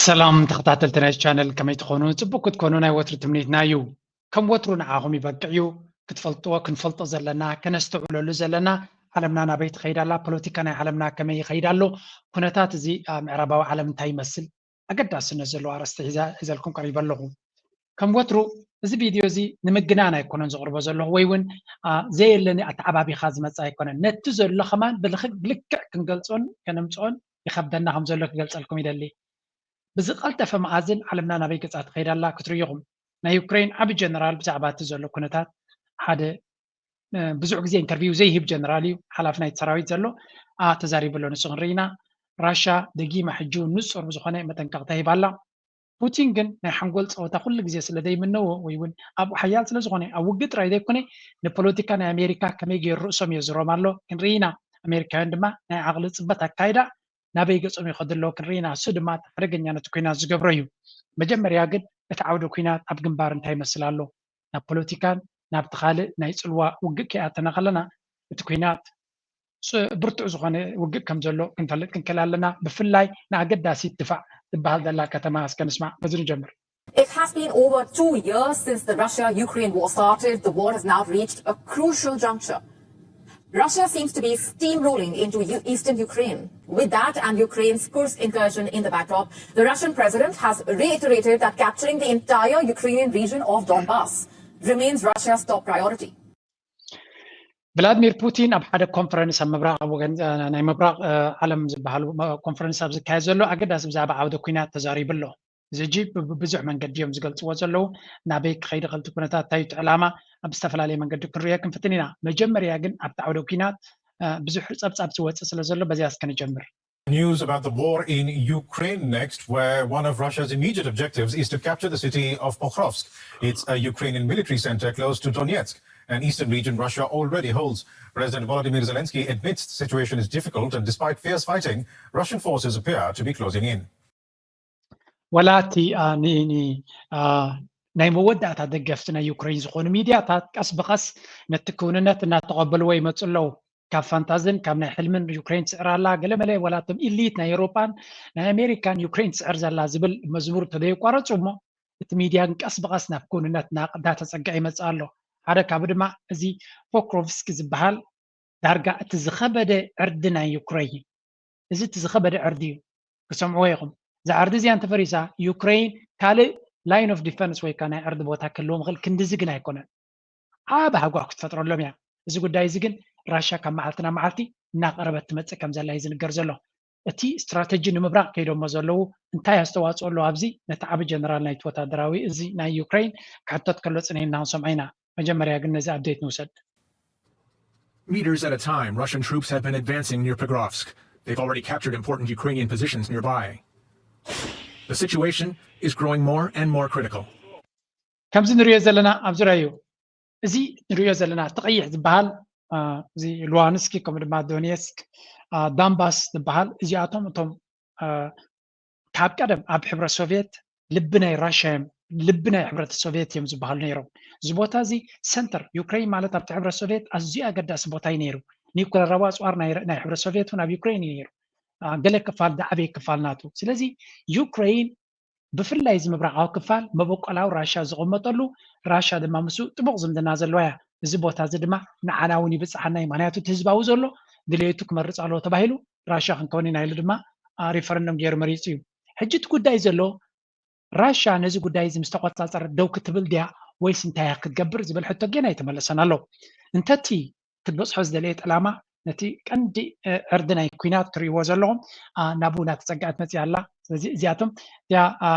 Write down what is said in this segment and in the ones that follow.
ሰላም ተኸታተልቲ ናይ ቻነል፣ ከመይ ትኾኑ? ጽቡቅ ክትኮኑ ናይ ወትሩ ትምኒትና እዩ። ከም ወትሩ ንዓኹም ይበቅዕ እዩ። ክትፈልጥዎ፣ ክንፈልጦ ዘለና፣ ከነስተውዕለሉ ዘለና፣ ዓለምና ናበይ ትኸይድ ኣላ፣ ፖለቲካ ናይ ዓለምና ከመይ ይኸይድ ኣሎ፣ ኩነታት እዚ ኣብ ምዕራባዊ ዓለም እንታይ ይመስል፣ ኣገዳስነት ዘለዎ ኣርእስቲ ሒዛ፣ ሒዘልኩም ቀሪበ ኣለኹ። ከም ወትሩ፣ እዚ ቪድዮ እዚ ንምግናን ኣይኮነን ዘቕርቦ ዘለኹ፣ ወይ እውን፣ አ፣ ዘየለኒ ኣተዓባቢኻ ዝመጽእ ኣይኮነን። ነቲ ዘሎ ከማን ብልክ-፣ ብልክዕ ክንገልጾን ከነምጽኦን ይኸብደና ከም ዘሎ ክገልጸልኩም ይደሊ። ብዝቐልጠፈ መኣዝን ዓለምና ናበይ ገጻ ትኸይድ ኣላ ክትርእዩ ኢኹም። ናይ ዩክሬን ዓቢ ጀነራል ብዛዕባ እቲ ዘሎ ኩነታት ሓደ፣ እ፣ ብዙሕ ግዜ ኢንተርቪው ዘይህብ ጀነራል እዩ፣ ሓላፊ ናይቲ ሰራዊት ዘሎ፣ አ፣ ተዛሪቡ ኣሎ። ንሱ ክንርኢ ኢና። ራሻ ደጊማ ሕጂ እውን ንጹር ብዝኾነ መጠንቀቕታ ሂባ ኣላ። ፑቲን ግን ናይ ሓንጎል ጸወታ ኩሉ ግዜ ስለ ዘይምነዎ ወይ እውን ኣብኡ ሓያል ስለ ዝኾነ ኣብ ውግእ ጥራይ ዘይኮነ ንፖለቲካ ናይ ኣሜሪካ ከመይ ገይሩ ርእሶም የዝሮም ኣሎ ክንርኢ ኢና። ኣሜሪካውያን ድማ ናይ ዓቕሊ ጽበት ኣካይዳ ናበይ ገጾም ይኸዱ ኣለዉ ክንርኢ ኢና። እሱ ድማ እቲ ሓደገኛነት ኩናት ዝገብሮ እዩ። መጀመርያ ግን እቲ ዓውደ ኩናት ኣብ ግንባር እንታይ ይመስል ኣሎ? ናብ ፖለቲካን ናብቲ ካልእ ናይ ጽልዋ ውግእ ከይኣተና ከለና እቲ ኩናት ስ-፣ ብርቱዕ ዝኾነ ውግእ ከም ዘሎ ክንፈልጥ ክንክእል ኣለና። ብፍላይ ንኣገዳሲት ድፋዕ ትበሃል ዘላ ከተማ እስከ ንስማዕ። በዚ ንጀምር። It has been over two years since the Russia-Ukraine war started. The war has now reached a crucial juncture. Russia seems to be steamrolling into U-, eastern Ukraine. With that and Ukraine's Kursk incursion in the backdrop, the Russian president has reiterated that capturing the entire Ukrainian region of Donbas remains Russia's top priority. ቭላድሚር ፑቲን ኣብ ሓደ ኮንፈረንስ ኣብ ምብራቕ ኣብ ወገን፣ እ፣ ናይ ምብራቕ፣ እ፣ ዓለም ዝበሃሉ፣ እ፣ ኮንፈረንስ ኣብ ዝካየድ ዘሎ ኣገዳሲ ብዛዕባ ዓውደ ኲናት ተዛሪቡ ኣሎ። እዚ ሕጂ ብ-፣ ብብዙሕ መንገዲ እዮም ዝገልጽዎ ዘለዉ። ናበይ ክኸይድ ይኽእል እቲ ኩነታት፣ እንታይ እዩ እቲ ዕላማ፣ ኣብ ዝተፈላለየ መንገዲ ክንርእዮ ክንፍትን ኢና። መጀመርያ ግን ኣብቲ ዓውደ ኲናት፣ እ፣ ብዙሕ ጸብጻብ ዝወጽእ ስለ ዘሎ በዚኣ እስከ ንጀምር። News about the war in Ukraine next, where one of Russia's immediate objectives is to capture the city of Pokrovsk. It's a Ukrainian military center close to Donetsk, an eastern region Russia already holds. President Volodymyr Zelensky admits the situation is difficult, and despite fierce fighting, Russian forces appear to be closing in. ወላ እቲ፣ አ፣ ኒ-፣ ኒ-፣ አ፣ ናይ መወዳእታ ደገፍቲ ናይ ዩክሬን ዝኾኑ ሚድያታት ቀስ ብቐስ ነቲ ክውንነት እናተቐበልዎ ይመጹ ኣለዉ። ካብ ፋንታዝን ካብ ናይ ሕልምን ዩክሬን ትስዕር ኣላ፣ ገለመለ ወላ እቶም ኢሊት ናይ ኤውሮጳን ናይ ኣሜሪካን ዩክሬን ትስዕር ዘላ ዝብል መዝሙር እንተዘየቋረጹ እሞ፣ እቲ ሚድያ ግን ቀስ ብቐስ ናብ ክውንነት እና-፣ እንዳተጸግዐ ይመጽእ ኣሎ። ሓደ ካብኡ ድማ እዚ ፖክሮቭስኪ ዝበሃል ዳርጋ እቲ ዝኸበደ ዕርዲ ናይ ዩክሬን፣ እዚ እቲ ዝኸበደ ዕርዲ እዩ። ክሰምዕዎ ኢኹም። እዛ ዕርዲ እዚኣ እንተፈሪሳ፣ ዩክሬን ካልእ ላይን ኦፍ ዲፈንስ ወይ ከኣ ናይ ዕርዲ ቦታ ክህልዎም ይኽእል፣ ክንድዚ ግን ኣይኮነን። ዓቢ ሃጓፍ ክትፈጥረሎም እያ። እዚ ጉዳይ እዚ ግን ራሽያ ካብ መዓልቲ ናብ መዓልቲ እናቐረበት ትመጽእ ከም ዘላ እዩ ዝንገር ዘሎ። እቲ ስትራተጂ ንምብራቕ ከይዶሞ ዘለዉ እንታይ ኣስተዋጽኦ ኣለዎ ኣብዚ? ነቲ ዓቢ ጀነራል ናይቲ ወታደራዊ እዚ ናይ ዩክሬን ክሕተት ከሎ ጽኒሕና ክንሰምዖ ኢና። መጀመርያ ግን ነዚ ኣፕዴት ንውሰድ። Meters at a time, Russian troops have been advancing near Pokrovsk. They've already captured important Ukrainian positions nearby. The situation is growing more and more critical. ከምዚ ንሪኦ ዘለና ኣብዚ ራዩ፣ እዚ ንሪኦ ዘለና እቲ ቀይሕ ዝበሃል፣ አ፣ እዚ ሉሃንስኪ ከምኡ ድማ ዶኔስክ፣ አ፣ ዳንባስ ዝበሃል፣ እዚኣቶም እቶም፣ አ፣ ካብ ቀደም ኣብ ሕብረት ሶቭየት ልቢ ናይ ራሽያ እዮም፣ ልቢ ናይ ሕብረት ሶቭየት እዮም ዝበሃሉ ነይሮም። እዚ ቦታ እዚ ሰንተር ዩክሬን ማለት ኣብቲ ሕብረት ሶቭየት ኣዝዩ ኣገዳሲ ቦታ እዩ ነይሩ። ኒውክለራዊ ኣጽዋር ናይ፣ ናይ ሕብረት ሶቭየት እውን ኣብ ዩክሬን እዩ ነይሩ። አ፣ ገለ ክፋል ዝዓበየ ክፋል ናቱ። ስለዚ ዩክሬን ብፍላይ እዚ ምብራቓዊ ክፋል መበቆላዊ ራሽያ ዝቕመጠሉ፣ ራሽያ ድማ ምስኡ ጥቡቕ ዝምድና ዘለዋ እያ። እዚ ቦታ እዚ ድማ ንዓና እውን ይብጽሓና እዩ። ምኽንያቱ እቲ ህዝባዊ ዘሎ ድሌቱ ክመርጽ ኣለዎ ተባሂሉ ራሽያ ክንከውን ኢና ኢሉ ድማ፣ አ፣ ሪፈረንደም ገይሩ መሪጹ እዩ። ሕጂ እቲ ጉዳይ ዘሎ ራሽያ ነዚ ጉዳይ እዚ ምስ ተቆጻጸረ ደው ክትብል ድያ ወይስ እንታይ እያ ክትገብር ዝብል ሕቶ ጌና ኣይተመለሰን ኣሎ። እንተቲ ክትበጽሖ ዝደለየት ዕላማ ነቲ ቀንዲ፣ እ፣ ዕርዲ ናይ ኲናት ትርእይዎ ዘለኹም፣ አ፣ ናብኡ እናተጸግዐት መጺኣ ኣላ። ስለዚ እዚኣቶም እዚኣ፣ አ፣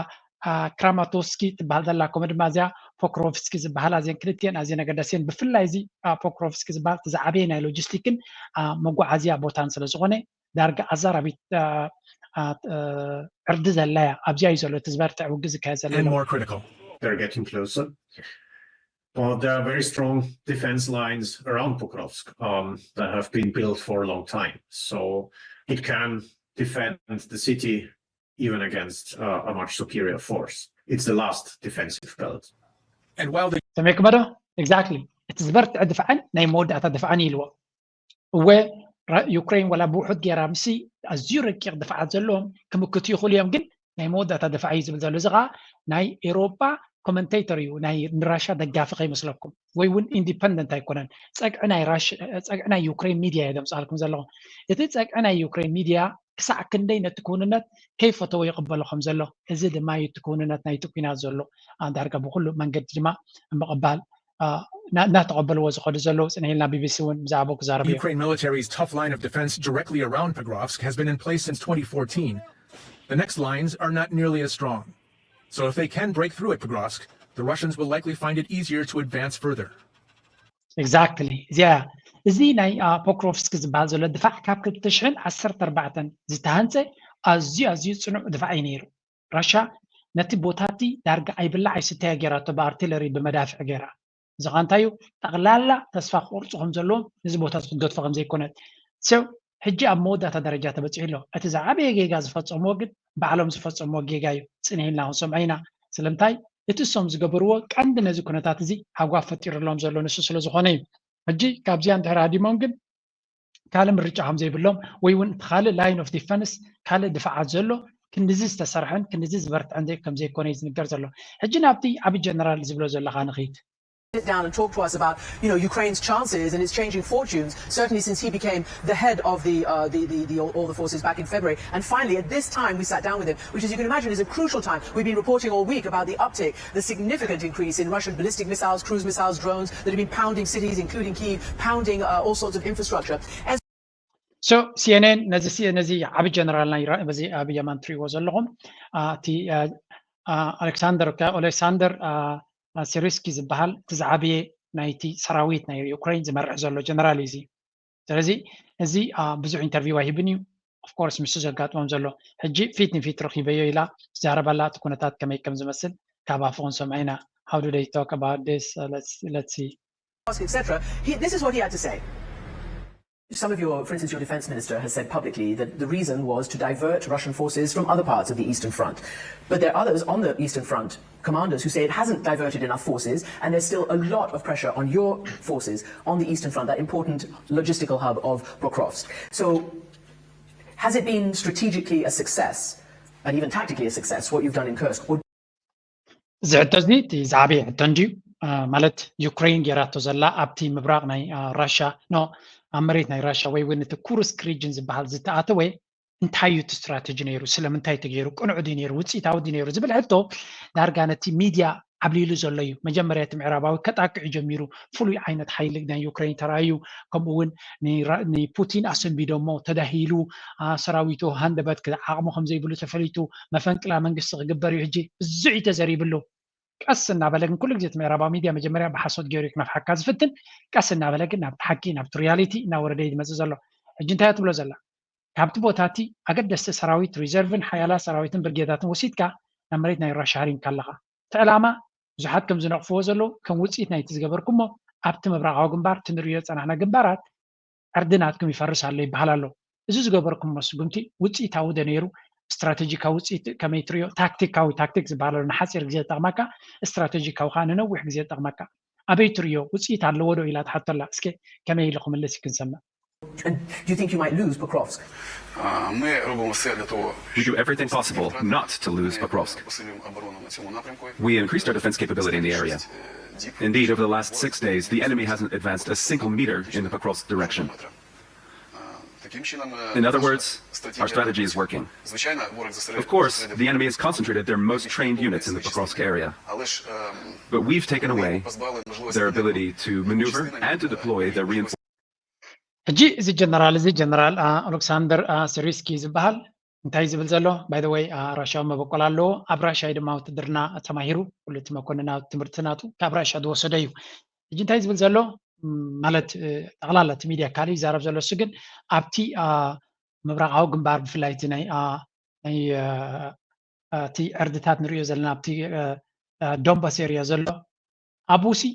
አ፣ ክራማቶስኪ ትበሃል ዘላ ከምኡ ድማ እዚኣ ፖክሮቭስኪ ዝበሃላ እዚአን ክልቲአን ኣዝየን ኣገዳሲ እየን። ብፍላይ እዚ፣ አ፣ ፖክሮቭስኪ ዝበሃል እቲ ዝዓበየ ናይ ሎጂስቲክን፣ አ፣ መጓዓዝያ ቦታን ስለ ዝኾነ ዳርጋ ኣዛራቢት፣ አ፣ አ፣ አ፣ ዕርዲ ዘላ እያ። ኣብዚኣ እዩ ዘሎ እቲ ዝበርትዕ ውግእ ዝካየድ ዘሎ። And more critical. They're getting closer. But there are very strong defense lines around Pokrovsk, um, that have been built for a long time. So it can defend the city even against, uh, a much superior force. It's the last defensive belt. And while the ሰሚዕኩሞ ዶ? ኤግዛክትሊ። እቲ ዝበርትዐ ድፋዕን ናይ መወዳእታ ድፋዕን ኢልዎ። እወ፣ ራ-፣ ዩክሬን ዋላ ብውሑድ ጌራ ምስዚ ኣዝዩ ረቂቕ ድፍዓት ዘለዎም ክምክቱ ይኽእሉ እዮም፣ ግን ናይ መወዳእታ ደፋዕ እዩ ዝብል ዘሎ። እዚ ከዓ ናይ ኤሮፓ ኮመንቴተር እዩ፣ ናይ ንራሻ ደጋፊ ከይመስለኩም፣ ወይ እውን ኢንዲፐንደንት ኣይኮነን። ፀግዒ ናይ ራሽ- ፀግዒ ናይ ዩክሬን ሚድያ እየ ዘምፃልኩም ዘለኹ። እቲ ፀግዒ ናይ ዩክሬን ሚድያ ክሳዕ ክንደይ ነቲ ክውንነት ከይፈተዎ ይቕበሎ ከም ዘሎ፣ እዚ ድማ እዩ እቲ ክውንነት ናይቲ ኲናት ዘሎ። ዳርጋ ብኩሉ መንገዲ ድማ ምቕባል እናተቐበልዎ ዝኸዱ ዘለዉ። ፅንሕ ኢልና ቢቢሲ እውን ብዛዕባኡ ክዛረብ እዩ። Ukraine military's tough line of defense directly around Pokrovsk has been in place since twenty fourteen. The next lines are not nearly as strong. So if they can break through at Pokrovsk, the Russians will likely find it easier to advance further. Exactly. እዚኣ እዚ ናይ ፖክሮቭስክ ዝበሃል ዘሎ ድፋዕ ካብ ክልተ ሽሕን ዓሰርተ ኣርባዕተን ዝተሃንፀ ኣዝዩ ኣዝዩ ፅኑዕ ድፋዕ እዩ ነይሩ። ራሻ ነቲ ቦታቲ ዳርጋ ኣይብላዕ ኣይስተያ ገይራቶ፣ ብኣርቲለሪ ብመዳፍዕ ገይራ። እዚ ከዓ እንታይ እዩ? ጠቕላላ ተስፋ ክቆርፁ ከም ዘለዎም፣ ነዚ ቦታ እዚ ክገድፎ ከም ዘይኮነ። ሰው ሕጂ ኣብ መወዳእታ ደረጃ ተበፂሑ ኣሎ። እቲ ዝዓበየ ጌጋ ዝፈፀምዎ ግን ባዕሎም ዝፈፀምዎ ጌጋ እዩ። ፅንሕ ኢልና ክንሰምዖ ኢና። ስለምንታይ? እቲ እሶም ዝገበርዎ ቀንዲ ነዚ ኩነታት እዚ ሃጓፍ ፈጢሩሎም ዘሎ ንሱ ስለ ዝኾነ እዩ። ሕጂ ካብዚኣ እንድሕር ሃዲሞም ግን ካልእ ምርጫ ከም ዘይብሎም ወይ እውን እቲ ካልእ line of defence ካልእ ድፋዓት ዘሎ ክንድዚ ዝተሰርሐን ክንድዚ ዝበርትዐን ዘይ- ከም ዘይኮነ እዩ ዝንገር ዘሎ። ሕጂ ናብቲ ዓቢ ጀነራል ዝብሎ ዘለኻ ንኺድ። sit down and talk to us about, you know, Ukraine's chances and its changing fortunes, certainly since he became the head of the, uh, the, the, the, all the forces back in February. And finally, at this time, we sat down with him, which, as you can imagine, is a crucial time. We've been reporting all week about the uptick, the significant increase in Russian ballistic missiles, cruise missiles, drones that have been pounding cities, including Kyiv, pounding, uh, all sorts of infrastructure. And So CNN ነዚ ሲ- ነዚ ዓቢ ጀነራል ናይ ራ- በዚ ኣብ የማን ትሪእዎ ዘለኹም፣ አ፣ እቲ አ፣ አ፣ ኣሌክሳንደር ከ- ኦሌክሳንደር አ፣ አ፣ ሲሪስኪ ዝበሃል እቲ ዝዓበየ ናይቲ ሰራዊት ናይ ዩክሬን ዝመርሕ ዘሎ ጀነራል እዩ። እዚ ስለዚ እዚ አ፣ ብዙሕ ኢንተርቪው ኣይህብን እዩ። ኦፍኮርስ ምስኡ ዘጋጥሞም ዘሎ ሕጂ ፊት ንፊት ረኺበዮ ኢላ ትዛረበላ፣ እቲ ኩነታት ከመይ ከም ዝመስል ካብ ኣፉ ክንሰምዖ ኢና። How do they talk about this? Uh, let's let's see. Ask, et cetera. He, this is what he had to say. Some of your, for instance, your defense minister has said publicly that the reason was to divert Russian forces from other parts of the Eastern Front. But there are others on the Eastern Front, commanders, who say it hasn't diverted enough forces and there's still a lot of pressure on your forces on the Eastern Front, that important logistical hub of Pokrovsk. So has it been strategically a success and even tactically a success, what you've done in Kursk? Or እዚ ሕቶ እዚ እቲ ዝዓበየ ሕቶ እንድዩ። ማለት ዩክሬን ጌራቶ ዘላ ኣብቲ ምብራቕ ናይ ራሻ ኖ ኣብ መሬት ናይ ራሻ ወይ እውን እቲ ኩርስክ ሪጅን ዝበሃል ዝተኣተወ እንታይ እዩ እቲ ስትራተጂ ነይሩ? ስለምንታይ ተገይሩ? ቅኑዕ ድዩ ነይሩ? ውፅኢታዊ ድዩ ነይሩ? ዝብል ሕቶ ዳርጋ ነቲ ሚድያ ዓብሊሉ ዘሎ እዩ። መጀመርያ እቲ ምዕራባዊ ከጣቅዕ ጀሚሩ። ፍሉይ ዓይነት ሓይሊ ናይ ዩክሬን ተራእዩ። ከምኡ እውን ንራ- ንፑቲን ኣሰንቢዶሞ፣ ተዳሂሉ፣ አ፣ ሰራዊቱ ሃንደበት ዓቕሙ ከም ዘይብሉ ተፈሊጡ፣ መፈንቅላ መንግስቲ ክግበር እዩ ሕጂ ብዙሕ እዩ ተዘሪብሉ። ቀስ እናበለ ግን ኩሉ ግዜ እቲ ምዕራባዊ ሚድያ መጀመርያ ብሓሶት ገይሩ እዩ ክነፍሓካ ዝፍትን። ቀስ እናበለ ግን ናብቲ ሓቂ ናብቲ ሪያሊቲ እናወረደ እዩ ዝመፅእ ዘሎ። ሕጂ እንታይ እያ ትብሎ ዘላ? ካብቲ ቦታ እቲ ኣገደስቲ ሰራዊት ሪዘርቭን ሓያላት ሰራዊትን ብርጌዳትን ወሲድካ ናብ መሬት ናይ ራሻ ሃሪምካ ኣለኻ። እቲ ዕላማ ብዙሓት ከም ዝነቕፍዎ ዘለዉ ከም ውፅኢት ናይቲ ዝገበርኩሞ ኣብቲ ምብራቓዊ ግንባር እቲ ንሪኦ ዝፀናሕና ግንባራት ዕርዲ ናትኩም ይፈርስ ኣሎ ይበሃል ኣሎ። እዚ ዝገበርኩሞ ስጉምቲ ውፅኢታዊ ዶ ነይሩ? ስትራቴጂካዊ ውፅኢት ከመይ ትሪኦ? ታክቲካዊ ታክቲክ ዝበሃል ኣሎ፣ ንሓፂር ግዜ ዝጠቕመካ፣ ስትራቴጂካዊ ከዓ ንነዊሕ ግዜ ዝጠቕመካ። ኣበይ ትሪኦ? ውፅኢት ኣለዎ ዶ ኢላ ትሓቶ ኣላ። እስከ ከመይ ኢሉ ክምልስ እዩ ክንሰምዕ። And do you think you might lose Pokrovsk? А, Ми робимо все для того, We do everything possible not to lose Pokrovsk. посилюємо оборону на цьому напрямку. We increased our defense capability in the area. Indeed, over the last six days, the enemy hasn't advanced a single meter in the Pokrovsk direction. Таким чином, In other words, our strategy is working. Звичайно, ворог Of course, the enemy has concentrated their most trained units in the Pokrovsk area, Але ж ем, but we've taken away позбавлені можливості their ability to maneuver and to deploy their reinforcements. ሕጂ እዚ ጀነራል እዚ ጀነራል አ፣ ኦሌክሳንደር አ፣ ሲሪስኪ ዝበሃል እንታይ ዝብል ዘሎ? ባይ ዘ ወይ ራሻዊ መበቆል ኣለዎ። ኣብ ራሻ ድማ ውትድርና ተማሂሩ። ኩሉ እቲ መኮንናዊ ትምህርቲ ናቱ ካብ ራሻ ዝወሰዶ እዩ። ሕጂ እንታይ ዝብል ዘሎ? ም፣ ማለት እ፣ ጠቕላላ እቲ ሚድያ ካልእ ይዛረብ ዘሎ፣ እሱ ግን ኣብቲ አ፣ ምብራቓዊ ግንባር ብፍላይ እቲ ናይ አ፣ ናይ አ፣ አ፣ እቲ ዕርድታት ንሪኦ ዘለና ኣብቲ አ፣ አ፣ ዶንባስ ኤርያ ዘሎ ኣብኡ ሲ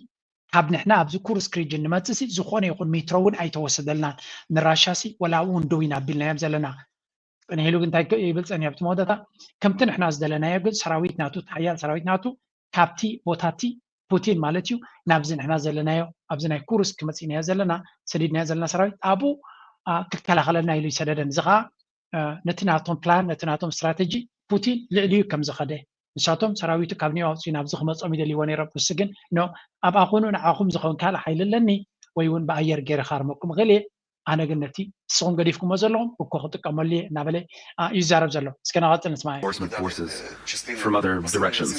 ካብ ንሕና ኣብዚ ኩርስክ ሪጅን ንመፅእ ሲ ዝኾነ ይኹን ሜትሮ እውን ኣይተወሰደልናን። ንራሻ ሲ ወላ ኣብኡ እውን ደው ኢና ኣቢልናዮም ዘለና። ፅንሕ ኢሉ ግን እንታይ ይብል ፀኒሑ ኣብቲ መወዳእታ? ከምቲ ንሕና ዝደለናዮ ግን ሰራዊት ናቱ፣ እቲ ሓያል ሰራዊት ናቱ ካብቲ ቦታቲ ፑቲን ማለት እዩ ናብዚ ንሕና ዘለናዮ ኣብዚ ናይ ኩርስክ መፂእናዮ ዘለና ሰዲድናዮ ዘለና ሰራዊት ኣብኡ አ፣ ክከላኸለልና ኢሉ ይሰደደን። እዚ ከዓ አ፣ ነቲ ናቶም ፕላን ነቲ ናቶም ስትራተጂ ፑቲን ልዕሊኡ ከም ዝኸደ፣ ንሳቶም ሰራዊቱ ካብ ኒው ኣውፅኡ ናብዚ ክመፅኦም ይደልይዎ ነይሮም። ንሱ ግን ኖ፣ ኣብኣ ኮኑ ንዓኹም ዝኸውን ካልእ ሓይሊ ኣለኒ፣ ወይ እውን ብኣየር ገይረ ክሃርመኩም እኽእል እየ፣ ኣነ ግን ነቲ ንስኹም ገዲፍኩሞ ዘለኹም እኮ ክጥቀመሉ እየ እናበለ አ፣ ይዛረብ ዘሎ። እስከ ንቐፅል ንስማዕ። reinforcement forces from other directions.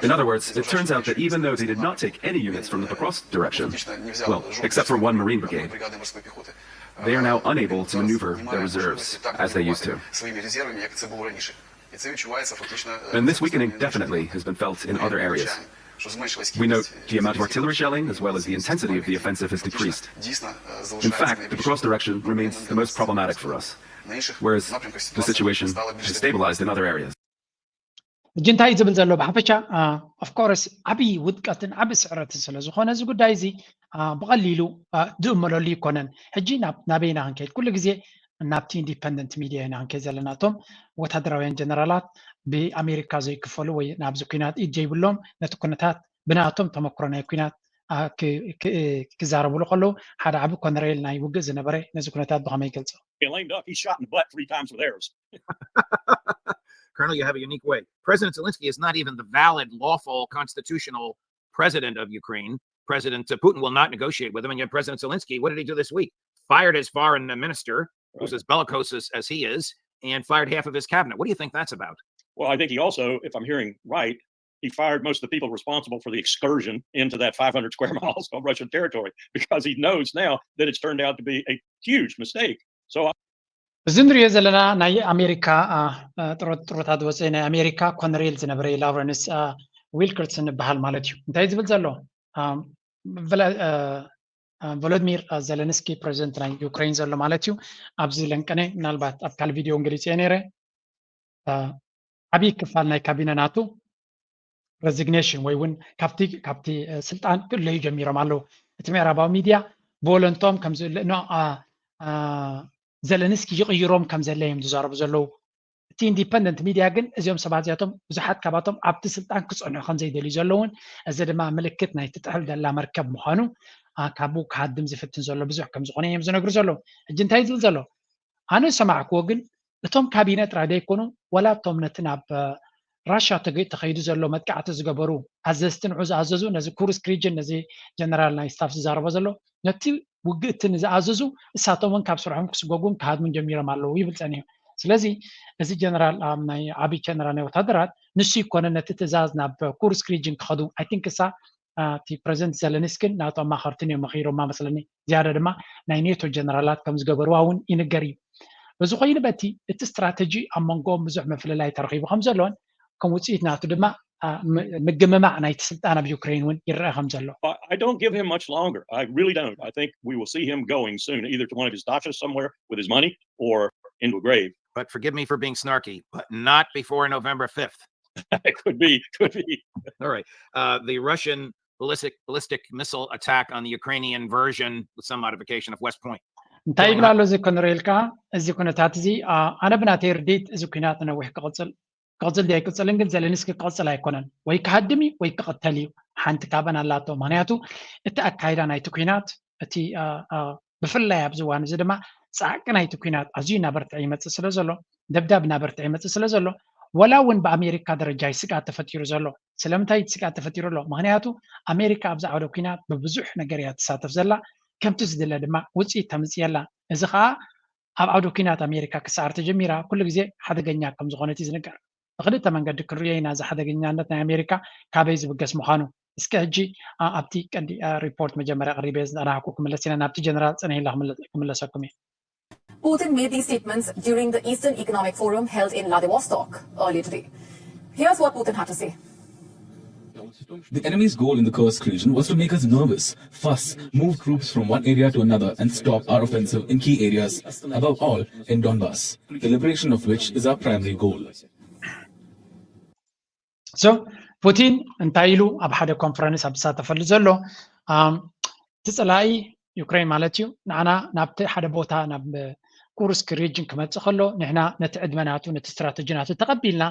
In other words, it turns out that even though they did not take any units from the Pokrovsk direction, well, except for one Marine brigade, they are now unable to maneuver their reserves as they used to. And this weakening definitely has been felt in other areas. We note the amount of artillery shelling as well as the intensity of the offensive has decreased. In fact, the Pokrovsk direction remains the most problematic for us, whereas the situation has stabilized in other areas. ሕጂ እንታይ እዩ ዝብል ዘሎ ብሓፈሻ? ኦፍኮርስ ዓብዪ ውድቀትን ዓብዪ ስዕረትን ስለ ዝኾነ እዚ ጉዳይ እዚ አ፣ ብቐሊሉ አ፣ ዝእመለሉ ይኮነን። ሕጂ ናብ ናበይና ክንከይድ? ኩሉ ግዜ ናብቲ ኢንዲፐንደንት ሚድያ ኢና ክንከይድ ዘለና። እቶም ወታደራውያን ጀነራላት ብኣሜሪካ ዘይክፈሉ ወይ ናብዚ ኩናት ኢድ ዘይብሎም ነቲ ኩነታት ብናቶም ተመክሮ ናይ ኩናት አ፣ ክ- ክ- ክዛረብሉ ከለዉ ሓደ ዓቢ ኮነሬል ናይ ውግእ ዝነበረ ነዚ ኩነታት ብኸመይ ይገልጾ? Lame duck, he's shot in the butt three times with arrows. Colonel, you have a unique way. President Zelensky is not even the valid, lawful, constitutional president of Ukraine. President uh, Putin will not negotiate with him. And yet, President Zelensky, what did he do this week? Fired his foreign minister, who's as bellicose as, as he is, and fired half of his cabinet. What do you think that's about? Well, I think he also, if I'm hearing right, he fired most of the people responsible for the excursion into that five hundred square miles of Russian territory because he knows now that it's turned out to be a huge mistake. So እዚ ንሪኦ ዘለና ናይ ኣሜሪካ አ፣ አ፣ ጥሮ- ጥሮታ ዝወፀ ናይ ኣሜሪካ ኮነሬል ዝነበረ ላውረንስ አ፣ ዊልከርሰን ይበሃል ማለት እዩ። እንታይ ዝብል ዘሎ? አ፣ ቭላ- አ፣ አ፣ ቮሎዲሚር አ፣ ዘለንስኪ ፕሬዚደንት ናይ ዩክሬን ዘሎ ማለት እዩ። ኣብዚ ለንቀነ ምናልባት ኣብ ካልእ ቪድዮ እውን ገሊፀ ነይረ። አ፣ ዓብዪ ክፋል ናይ ካቢነ ናቱ ሬዚግኔሽን ወይ እውን ካብቲ ካብቲ አ፣ ስልጣን ክእለዩ ጀሚሮም ኣለዉ። እቲ ምዕራባዊ ሚድያ ብወለንቶም ከም ዝእለ ኖ አ፣ አ፣ ዘለንስኪ ይቕይሮም ከም ዘለ እዮም ዝዛረቡ ዘለዉ። እቲ ኢንዲፐንደንት ሚድያ ግን እዚኦም ሰባት እዚኣቶም ብዙሓት ካባቶም ኣብቲ ስልጣን ክፀንሑ ከም ዘይደልዩ ዘለውን እዚ ድማ ምልክት ናይ ትጥሕል ዘላ መርከብ ምዃኑ አ፣ ካብኡ ክሃድም ዝፍትን ዘሎ ብዙሕ ከም ዝኾነ እዮም ዝነግሩ ዘለዉ። ሕጂ እንታይ ዝብል ዘሎ? ኣነ ዝሰማዕክዎ ግን እቶም ካቢነ ጥራይ ዘይኮኑ ዋላ እቶም ነቲ ናብ ራሻ ተገ- ተኸይዱ ዘሎ መጥቃዕቲ ዝገበሩ ኣዘዝቲ ንዑ ዝኣዘዙ ነዚ ኩርስክ ሪጅን ነዚ ጀነራል ናይ ስታፍ ዝዛረቦ ዘሎ ነቲ ውግእቲ ንዝኣዘዙ እሳቶም እውን ካብ ስርሖም ክስጎጉን ክሃድሙን ጀሚሮም ኣለዉ ይብል ጸኒሑ። ስለዚ እዚ ጀነራል ኣብ ናይ ዓብዪ ጀነራል ናይ ወታደራት ንሱ ይኮነ ነቲ ትእዛዝ ናብ ኩርስክ ሪጅን ክኸዱ ኣይ ቲንክ እሳ እቲ ፕረዚደንት ዘለንስክን ናቱ ኣማኸርትን እዮም መኺሮማ መስለኒ። ዝያዳ ድማ ናይ ኔቶ ጀነራላት ከም ዝገበርዋ እውን ይንገር እዩ። በዚ ኮይኑ በቲ እቲ ስትራተጂ ኣብ መንጎኦም ብዙሕ ምፍልላይ ተረኺቡ ከም ዘሎን ከም ውፅኢት ናቱ ድማ አ፣ ም- ምግምማዕ ናይቲ ስልጣን ኣብ ዩክሬን እውን ይረአ ከም ዘሎ I I don't give him much longer. I really don't. I think we will see him going soon, either to one of his dachas somewhere with his money or into a grave. But forgive me for being snarky, but not before November fifth. It could be, could be. All right. Uh, the Russian ballistic ballistic missile attack on the Ukrainian version with some modification of West Point. እንታይ ይብል ኣሎ እዚ ኮነሬል ከዓ እዚ ኩነታት እዚ አ፣ ኣነ ብናተይ ርድኢት እዚ ኩናት ነዊሕ ክቕፅል ክቕፅል ድዩ ኣይቅፅልን ግን ዘለንስኪ ክቕፅል ኣይኮነን ወይ ክሃድም እዩ ወይ ክቕተል እዩ ሓንቲ ካብን ኣላቶ ምክንያቱ እቲ ኣካይዳ ናይቲ ኩናት እቲ አ፣ አ፣ ብፍላይ ኣብዚ እዋን እዚ ድማ ፃዕቂ ናይቲ ኩናት ኣዝዩ እናበርትዐ ይመፅእ ስለ ዘሎ ደብዳብ እናበርትዐ ይመፅእ ስለ ዘሎ ወላ እውን ብኣሜሪካ ደረጃ እዩ ስግኣት ተፈጢሩ ዘሎ ስለምንታይ ስግኣት ተፈጢሩ ኣሎ ምክንያቱ ኣሜሪካ ኣብዚ ዓውደ ኩናት ብብዙሕ ነገር እያ ትሳተፍ ዘላ ከምቲ ዝድለ ድማ ውፅኢት ተምፅእ ኣላ እዚ ከዓ ኣብ ዓውደ ኩናት ኣሜሪካ ክሰዓር ተጀሚራ ኩሉ ግዜ ሓደገኛ ከም ዝኾነት እዩ ዝንገር ብክልተ መንገዲ ክንሪኦ ኢና እዚ ሓደገኛነት ናይ ኣሜሪካ ካበይ ዝብገስ ምዃኑ እስከ ሕጂ አ- ኣብቲ ቀንዲ አ፣ ሪፖርት መጀመርያ ቅሪበ ዝፀናሕኩ ክምለስ ኢና ናብቲ ጀነራል ፀኒሕላ ክምለ- ክምለሰኩም እየ Putin made these statements during the Eastern Economic Forum held in Vladivostok earlier today. Here's what Putin had to say. The enemy's goal in the Kursk region was to make us nervous, fuss, move troops from one area to another, and stop our offensive in key areas, above all in Donbass, the liberation of which is our primary goal. so ፑቲን እንታይ ኢሉ ኣብ ሓደ ኮንፈረንስ ኣብ ዝሳተፈሉ ዘሎ ኣም፣ እቲ ፀላኢ ዩክሬን ማለት እዩ ንዓና ናብቲ ሓደ ቦታ ናብ ኩርስክ ሪጅን ክመፅእ ከሎ ንሕና ነቲ ዕድመ ናቱ ነቲ ስትራተጂ ናቱ ተቐቢልና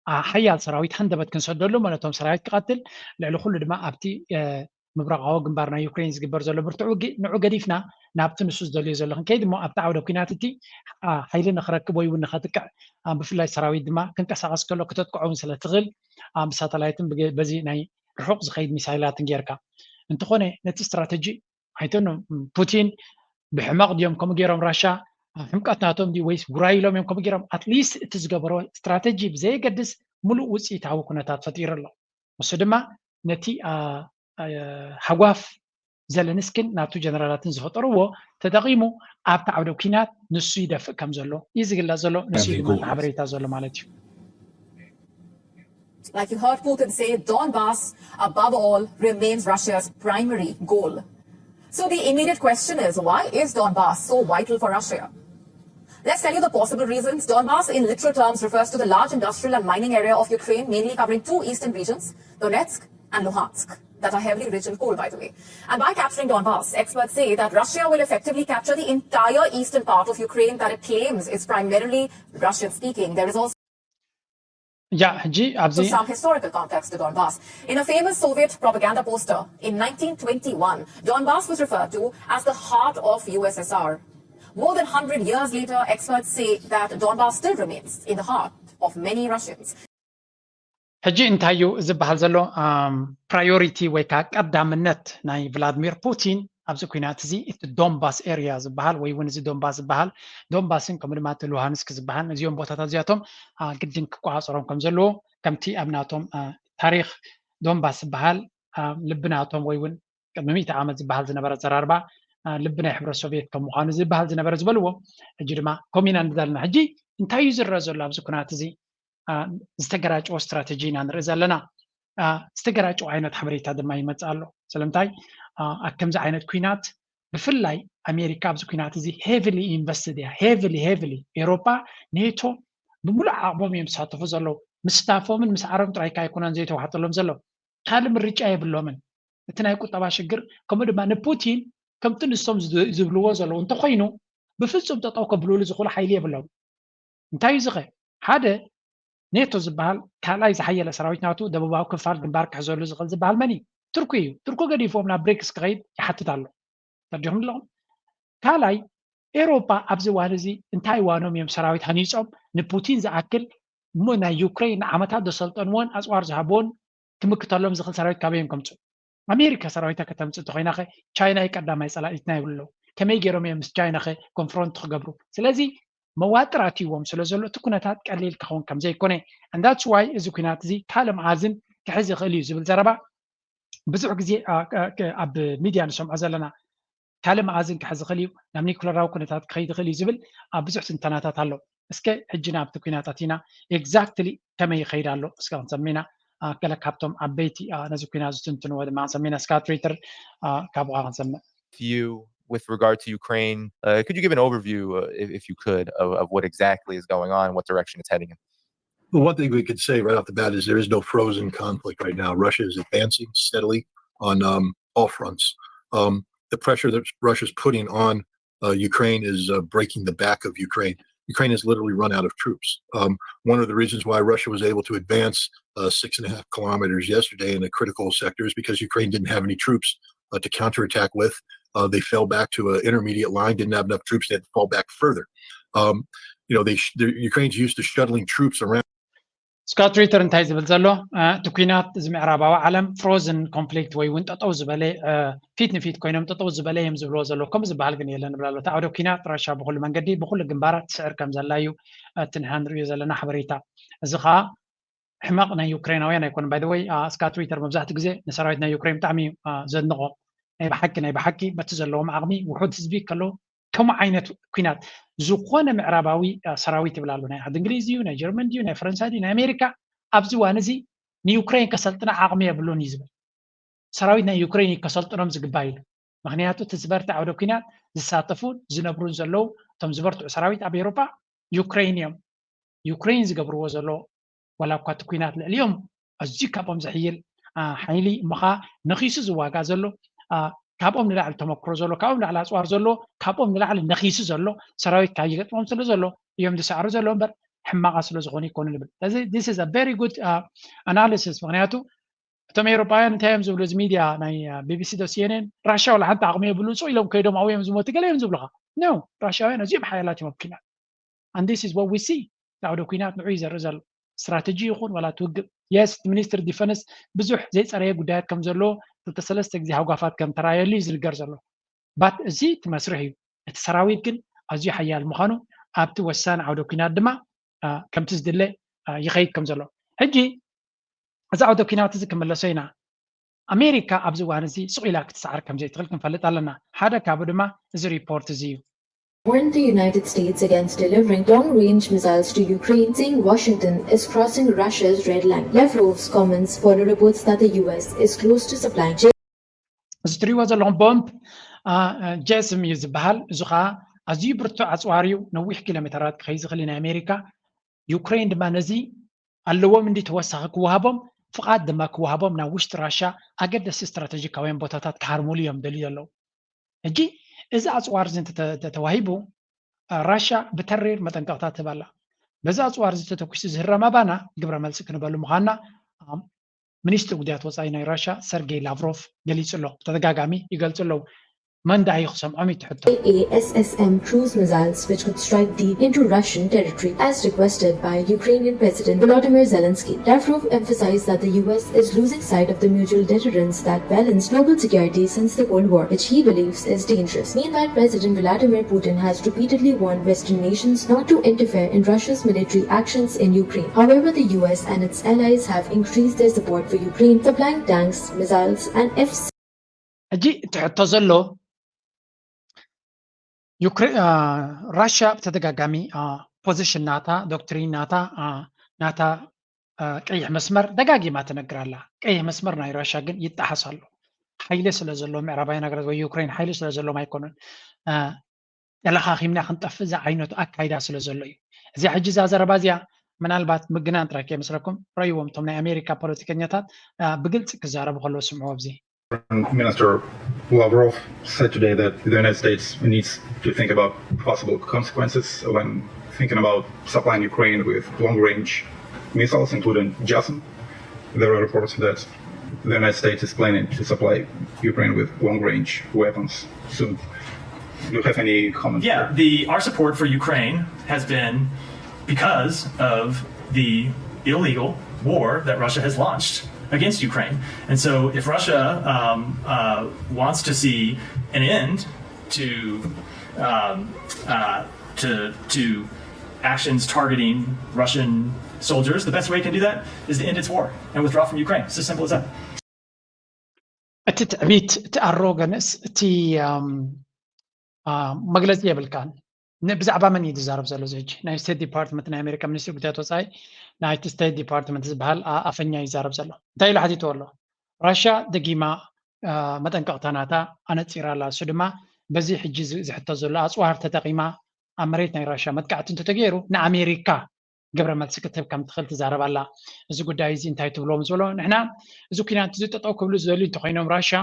አ፣ ሓያል ሰራዊት ሃንደበት ክንሰደሉ ማለት እቶም ሰራዊት ክቐትል ልዕሊ ኩሉ ድማ ኣብቲ አ፣ ምብራቓዊ ግንባር ናይ ዩክሬን ዝግበር ዘሎ ብርቱዕ ውግእ ንዑ ገዲፍና ናብቲ ንሱ ዝደልዮ ዘሎ ክንከይድ እሞ ኣብቲ ዓውደ ኲናት እቲ ሓይሊ ንክረክብ ወይ እውን ንኸጥቅዕ ብፍላይ ሰራዊት ድማ ክንቀሳቐስ ከሎ ክተጥቅዖ እውን ስለ ትኽእል ብሳተላይትን በዚ ናይ ርሑቕ ዝኸይድ ሚሳይላትን ጌርካ እንተኾነ ነቲ ስትራተጂ ኣይተኖ ፑቲን ብሕመቕ ድዮም ከምኡ ገይሮም ራሻ ሕምቀት ናቶም ድዩ ወይስ ጉራይሎም እዮም ከምኡ ገይሮም ኣትሊስት እቲ ዝገበሮ ስትራተጂ ብዘየገድስ ሙሉእ ውፅኢታዊ ኩነታት ፈጢሩ ኣሎ። እሱ ድማ ነቲ ሃጓፍ ዘለንስኪን ናቱ ጀነራላትን ዝፈጠርዎ ተጠቒሙ ኣብቲ ዓውደ ኲናት ንሱ ይደፍእ ከም ዘሎ እዩ ዝግለጽ ዘሎ። ንሱ እዩ ድማ ሓበሬታ ዘሎ ማለት እዩ። Like you heard Putin say, Donbass, above all, remains Russia's primary goal. So the immediate question is, why is Donbass so vital for Russia? Let's tell you the possible reasons. Donbass, in literal terms, refers to the large industrial and mining area of Ukraine, mainly covering two eastern regions, Donetsk and Luhansk, that are heavily rich in coal, by the way. And by capturing Donbass, experts say that Russia will effectively capture the entire eastern part of Ukraine that it claims is primarily Russian speaking. There is also ያ ሕጂ ኣብዚ some historical context to Donbass. In a famous Soviet propaganda poster in nineteen twenty-one, Donbass was referred to as the heart of U S S R. More than one hundred years later, experts say that Donbass still remains in the heart of many Russians. ሕጂ እንታይ እዩ ዝበሃል ዘሎ priority ወይ ከዓ ቀዳምነት ናይ ቭላድሚር ፑቲን ኣብዚ ኩናት እዚ እቲ ዶንባስ ኤርያ ዝበሃል ወይ እውን እዚ ዶንባስ ዝበሃል ዶንባስን ከምኡ ድማ እቲ ሉሃንስክ ዝበሃል እዚኦም ቦታታት እዚኣቶም ግድን ክቆፃፀሮም ከም ዘለዎ ከምቲ ኣብ ናቶም ታሪክ ዶንባስ ዝበሃል ልቢ ናቶም ወይ እውን ቅድሚ ሚእቲ ዓመት ዝበሃል ዝነበረ ኣዘራርባ ልቢ ናይ ሕብረት ሶቪየት ከም ምዃኑ ዝበሃል ዝነበረ ዝበልዎ ሕጂ ድማ ከምኡ ኢና ንብል ዘለና። ሕጂ እንታይ እዩ ዝረአ ዘሎ ኣብዚ ኩናት እዚ ዝተገራጨወ ስትራተጂ ኢና ንርኢ ዘለና። ዝተገራጨወ ዓይነት ሓበሬታ ድማ ይመፅእ ኣሎ። ስለምንታይ ኣብ ከምዚ ዓይነት ኩናት ብፍላይ ኣሜሪካ ኣብዚ ኩናት እዚ heavily invested እያ። Heavily heavily ኤሮፓ ኔቶ ብምሉእ ዓቕሞም እዮም ዝሳተፉ ዘለዉ። ምስታፎምን ምስዓሮም ጥራይ ኣይኮነን ዘይተዋሕጠሎም ዘሎ፣ ካልእ ምርጫ የብሎምን። እቲ ናይ ቁጠባ ሽግር ከምኡ ድማ ንፑቲን ከምቲ ንሶም ዝብልዎ ዘለዉ እንተኮይኑ ብፍፁም ጠጠው ከብልሉ ዝኽእሉ ሓይሊ የብሎም። እንታይ እዩ ዝኸ ሓደ ኔቶ ዝበሃል ካልኣይ ዝሓየለ ሰራዊት ናቱ ደቡባዊ ክፋል ግንባር ክሕዘሉ ዝኽእል ዝበሃል መን እዩ? ቱርኪ እዩ። ቱርኪ ገዲፎም ናብ ብሪክስ ክኸይድ ይሓትት ኣሎ። ተረዲኹም ኣለኹም? ካልኣይ ኤሮፓ ኣብዚ እዋን እዚ እንታይ ዋኖም እዮም ሰራዊት ሃኒፆም ንፑቲን ዝኣክል እሞ ናይ ዩክሬን ንዓመታት ዘሰልጠንዎን ኣፅዋር ዝሃብዎን ክምክተሎም ዝኽእል ሰራዊት ካበይ እዮም ከምፁ? ኣሜሪካ ሰራዊታ ከተምፅእ እንተኮይና ኸ ቻይና እዩ ቀዳማይ ፀላኢትና ይብሉ ኣለዉ። ከመይ ገይሮም እዮም ምስ ቻይና ኸ ኮንፍሮንት ክገብሩ? ስለዚ መዋጥር ኣትይዎም ስለ ዘሎ እቲ ኩነታት ቀሊል ክኸውን ከም ዘይኮነ and that's why እዚ ኩናት እዚ ካልእ መኣዝን ክሕዝ ይኽእል እዩ ዝብል ዘረባ ብዙሕ ግዜ ኣብ ሚድያ ንሰምዖ ዘለና። ካልእ መኣዝን ክሕዝ ይኽእል እዩ፣ ናብ ኒኩለራዊ ኩነታት ክኸይድ ይኽእል እዩ ዝብል ኣብ ብዙሕ ትንተናታት ኣሎ። እስከ ሕጂ ናብቲ ኩናት ኣቲና exactly ከመይ ይኸይድ ኣሎ እስከ ክንሰምዕ ኢና። ገለ ካብቶም ዓበይቲ ነዚ ኩናት ዝትንትንዎ ድማ ክንሰምዕ ኢና። ስካት ሪተር ካብኻ ክንሰምዕ። you with regard to Ukraine. Uh, could you give an overview, uh, if, if you could, of, of what exactly is going on and what direction it's heading in? Well, one thing we could say right off the bat is there is no frozen conflict right now. Russia is advancing steadily on um, all fronts. Um, the pressure that Russia's putting on uh, Ukraine is uh, breaking the back of Ukraine. Ukraine has literally run out of troops. Um, one of the reasons why Russia was able to advance uh, six and a half kilometers yesterday in a critical sector is because Ukraine didn't have any troops uh, to counterattack with. Uh, they fell back to an intermediate line, didn't have enough troops, they had to fall back further. Um, you know, they Ukraine's used to shuttling troops around. ስካት ሪተር እንታይ ዝብል ዘሎ እቲ ኩናት እዚ ምዕራባዊ ዓለም ፍሮዝን ኮንፍሊክት ወይ እውን ጠጠው ዝበለ ፊት ንፊት ኮይኖም ጠጠው ዝበለ እዮም ዝብልዎ ዘለዉ ከምኡ ዝበሃል ግን የለን ንብል ኣሎ። እቲ ዓውደ ኩናት ራሻ ብኩሉ መንገዲ ብኩሉ ግንባራት ትስዕር ከም ዘላ እዩ እቲ ንሕና ንሪኦ ዘለና ሓበሬታ። እዚ ከዓ ሕመቕ ናይ ዩክሬናውያን ኣይኮነን። ባይ ዘ ወይ ስካት ሪተር መብዛሕትኡ ግዜ ንሰራዊት ናይ ዩክሬን ብጣዕሚ እዩ ዘድንቖ። ናይ ብሓቂ ናይ ብሓቂ በቲ ዘለዎም ዓቕሚ ውሑድ ህዝቢ ከለዉ ከምኡ ዓይነት ኩናት ዝኾነ ምዕራባዊ ሰራዊት ይብል ኣሎ ናይ ዓዲ እንግሊዝ ድዩ ናይ ጀርመን ድዩ ናይ ፈረንሳይ ድዩ ናይ ኣሜሪካ ኣብዚ እዋን እዚ ንዩክሬን ከሰልጥና ዓቕሚ የብሉን እዩ ዝብል። ሰራዊት ናይ ዩክሬን እዩ ከሰልጥኖም ዝግባእ ኢሉ። ምክንያቱ እቲ ዝበርትዕ ዓውደ ኩናት ዝሳተፉን ዝነብሩን ዘለዉ እቶም ዝበርትዑ ሰራዊት ኣብ ኤውሮጳ ዩክሬን እዮም። ዩክሬን ዝገብርዎ ዘሎ ዋላ እኳ እቲ ኩናት ልዕሊኦም ኣዝዩ ካብኦም ዝሕይል ሓይሊ እሞ ከዓ ነኺሱ ዝዋጋእ ዘሎ ካብኦም ንላዕሊ ተመክሮ ዘሎ ካብኦም ንላዕሊ ኣፅዋር ዘሎ ካብኦም ንላዕሊ ነኺሱ ዘሎ ሰራዊት ካብ ይገጥሞም ስለ ዘሎ እዮም ዝሰዕሩ ዘሎ እምበር ሕማቓ ስለ ዝኾኑ ይኮኑ ንብል። ስለዚ this is a very good analysis ምክንያቱ እቶም ኤውሮጳውያን እንታይ እዮም ዝብሉ? እዚ ሚድያ ናይ ቢቢሲ ዶ ሲኤንኤን፣ ራሽያ ዋላ ሓንቲ ዓቕሚ የብሉን፣ ስቕ ኢሎም ከይዶም ኣብኡ እዮም ዝሞቱ፣ ገለ እዮም ዝብሉኻ። ኖ፣ ራሽያውያን ኣዝዮም ሓያላት እዮም ኣብ ኲናት። And this is what we see። እቲ ዓውደ ኲናት ንዑ እዩ ዘርኢ ዘሎ። ስትራተጂ ይኹን ዋላ እቲ ውግእ፣ የስ፣ እቲ ሚኒስትር ዲፈንስ ብዙሕ ዘይፀረየ ጉዳያት ከም ዘለዎ ክልተ ሰለስተ ግዜ ሃጓፋት ከም ተራየሉ እዩ ዝንገር ዘሎ። ባት እዚ እቲ መስርሕ እዩ። እቲ ሰራዊት ግን ኣዝዩ ሓያል ምዃኑ ኣብቲ ወሳኒ ዓውደ ኲናት ድማ ከምቲ ዝድለ ይኸይድ ከም ዘሎ። ሕጂ እዚ ዓውደ ኲናት እዚ ክምለሶ ኢና። ኣሜሪካ ኣብዚ እዋን እዚ ስቕ ኢላ ክትሰዓር ከም ዘይትኽእል ክንፈልጥ ኣለና። ሓደ ካብኡ ድማ እዚ ሪፖርት እዚ እዩ። Warned the United States against delivering long-range missiles to Ukraine, saying Washington is crossing Russia's red line. Lavrov's comments follow reports that the U S is close to supplying እዚ ትሪእዎ ዘለኹም ቦምብ ጀስም እዩ ዝበሃል። እዚ ከዓ ኣዝዩ ብርቱዕ ኣፅዋር እዩ። ነዊሕ ኪሎ ሜተራት ክኸይ ዝኽእል ናይ ኣሜሪካ። ዩክሬን ድማ ነዚ ኣለዎም እንዲ ተወሳኺ ክወሃቦም ፍቓድ ድማ ክወሃቦም ናብ ውሽጢ ራሻ ኣገደሲ ስትራቴጂካውያን ቦታታት ክሃርሙሉ እዮም ደልዩ ዘለዉ። ሕጂ እዚ ኣፅዋር እዚ ተተዋሂቡ ራሻ ብተሪር መጠንቀቕታ ትህብ ኣላ። በዚ ኣፅዋር እዚ ተተኩሱ ዝህረም ኣባና ግብረ መልሲ ክንበሉ ምዃንና ሚኒስትሪ ጉዳያት ወፃኢ ናይ ራሻ ሰርጌይ ላቭሮቭ ገሊጹ ኣሎ። ብተደጋጋሚ ይገልጹ ኣለዉ። መን ደኣ እዩ ክሰምዖም እዩ እቲ ሕቶ። A S S M cruise missiles which could strike deep into Russian territory as requested by Ukrainian President Volodymyr Zelensky. Lavrov emphasized that the U S is losing sight of the mutual deterrence that balanced global security since the Cold War, which he believes is dangerous. Meanwhile, President Vladimir Putin has repeatedly warned Western nations not to interfere in Russia's military actions in Ukraine. However, the U S and its allies have increased their support for Ukraine, supplying tanks, missiles, and F ሕጂ እቲ ሕቶ ዘሎ ራሽያ ብተደጋጋሚ ፖዚሽን ናታ፣ ዶክትሪን ናታ፣ ናታ ቀይሕ መስመር ደጋጊማ ትነግር ኣላ። ቀይሕ መስመር ናይ ራሽያ ግን ይጠሓስ ኣሎ። ሓይሊ ስለ ዘሎ ምዕራባውያን ሃገራት ወይ ዩክሬን ሓይሊ ስለ ዘሎም ኣይኮኑን። ተለኻኺምና ክንጠፍእ ዝዓይነቱ ኣካይዳ ስለ ዘሎ እዩ። እዚኣ ሕጂ እዛ ዘረባ እዚኣ ምናልባት ምግናን ጥራይ ከይመስለኩም ረእይዎም እቶም ናይ ኣሜሪካ ፖለቲከኛታት ብግልፂ ክዛረቡ ከለዉ ስምዕዎ ኣብዚ። Minister Lavrov said today that the United States needs to think about possible consequences when thinking about supplying Ukraine with long-range missiles, including JASM. There are reports that the United States is planning to supply Ukraine with long-range weapons soon. Do you have any comments? Yeah, the, our support for Ukraine has been because of the illegal war that Russia has launched against Ukraine. And so if Russia um, uh, wants to see an end to, um, uh, to, to actions targeting Russian soldiers, the best way it can do that is to end its war and withdraw from Ukraine. It's as simple as that. እቲ ትዕቢት፣ እቲ ኣሮገንስ፣ እቲ መግለፂ የብልካን። ብዛዕባ መን እዩ ዝዛረብ ዘሎ እዚ ሕጂ? ናይ ስቴት ዲፓርትመንት ናይ ኣሜሪካ ሚኒስትሪ ጉዳያት ወፃኢ ናይቲ ስቴት ዲፓርትመንት ዝበሃል ኣፈኛ ይዛረብ ዘሎ። እንታይ ኢሉ ሓቲትዎ ኣሎ? ራሽያ ደጊማ መጠንቀቕታ ናታ ኣነፂራ ኣላ። እሱ ድማ በዚ ሕጂ ዝሕቶ ዘሎ ኣፅዋር ተጠቒማ ኣብ መሬት ናይ ራሽያ መጥቃዕቲ እንተተገይሩ ንኣሜሪካ ግብረ መልሲ ክትህብ ከም ትኽእል ትዛረብ ኣላ። እዚ ጉዳይ እዚ እንታይ ትብልዎ ምስ በሎ፣ ንሕና እዚ ኲናት እዚ ጠጠው ክብሉ ዝደልዩ እንተኾይኖም ራሽያ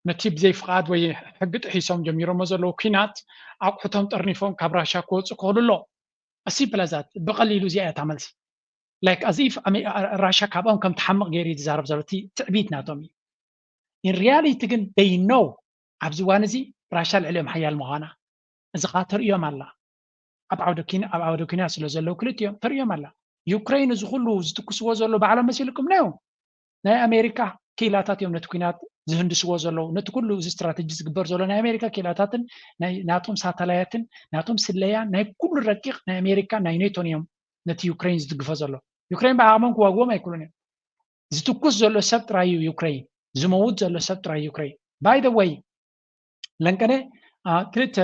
ነቲ ብዘይ ፍቓድ ወይ ሕጊ ጥሒሶም ጀሚሮሞ ዘለዉ ኲናት ኣቑሑቶም ጠርኒፎም ካብ ራሽያ ክወፁ ክኽእሉ ኣሎ። ሲምፕለዛት ብቐሊሉ እዚኣ እያ እታ መልሲ። ላይክ ኣዚፍ ራሽያ ካብኦም ከም ትሓምቕ ገይሩ እዩ ዝዛረብ ዘሎ። እቲ ትዕቢት ናቶም እዩ። ኢን ሪያሊቲ ግን ደይ ኖው ኣብዚ እዋን እዚ ራሽያ ልዕሊኦም ሓያል ምዃና እዚ ከዓ ተርእዮም ኣላ። ኣብ ዓውደ ኪን ኣብ ዓውደ ኪና ስለ ዘለዉ ክልቲኦም ተርእዮም ኣላ። ዩክሬን እዚ ኩሉ ዝትኩስዎ ዘሎ ባዕሎም መሲልኩም ነው። ናይ ኣሜሪካ ኪላታት እዮም ነቲ ኩናት ዝህንድስዎ ዘለዉ። ነቲ ኩሉ እዚ ስትራተጂ ዝግበር ዘሎ ናይ ኣሜሪካ ኪላታትን ናይ ናቶም ሳተላያትን ናቶም ስለያን ናይ ኩሉ ረቂቕ ናይ ኣሜሪካ ናይ ኔቶን እዮም ነቲ ዩክሬን ዝድግፎ ዘሎ። ዩክሬን ብዓቕሞም ክዋግዎም ኣይክእሉን እዮም። ዝትኩስ ዘሎ ሰብ ጥራይ እዩ ዩክሬን። ዝመውት ዘሎ ሰብ ጥራይ ዩክሬን። ባይ ዘ ወይ ለንቀነ ክልተ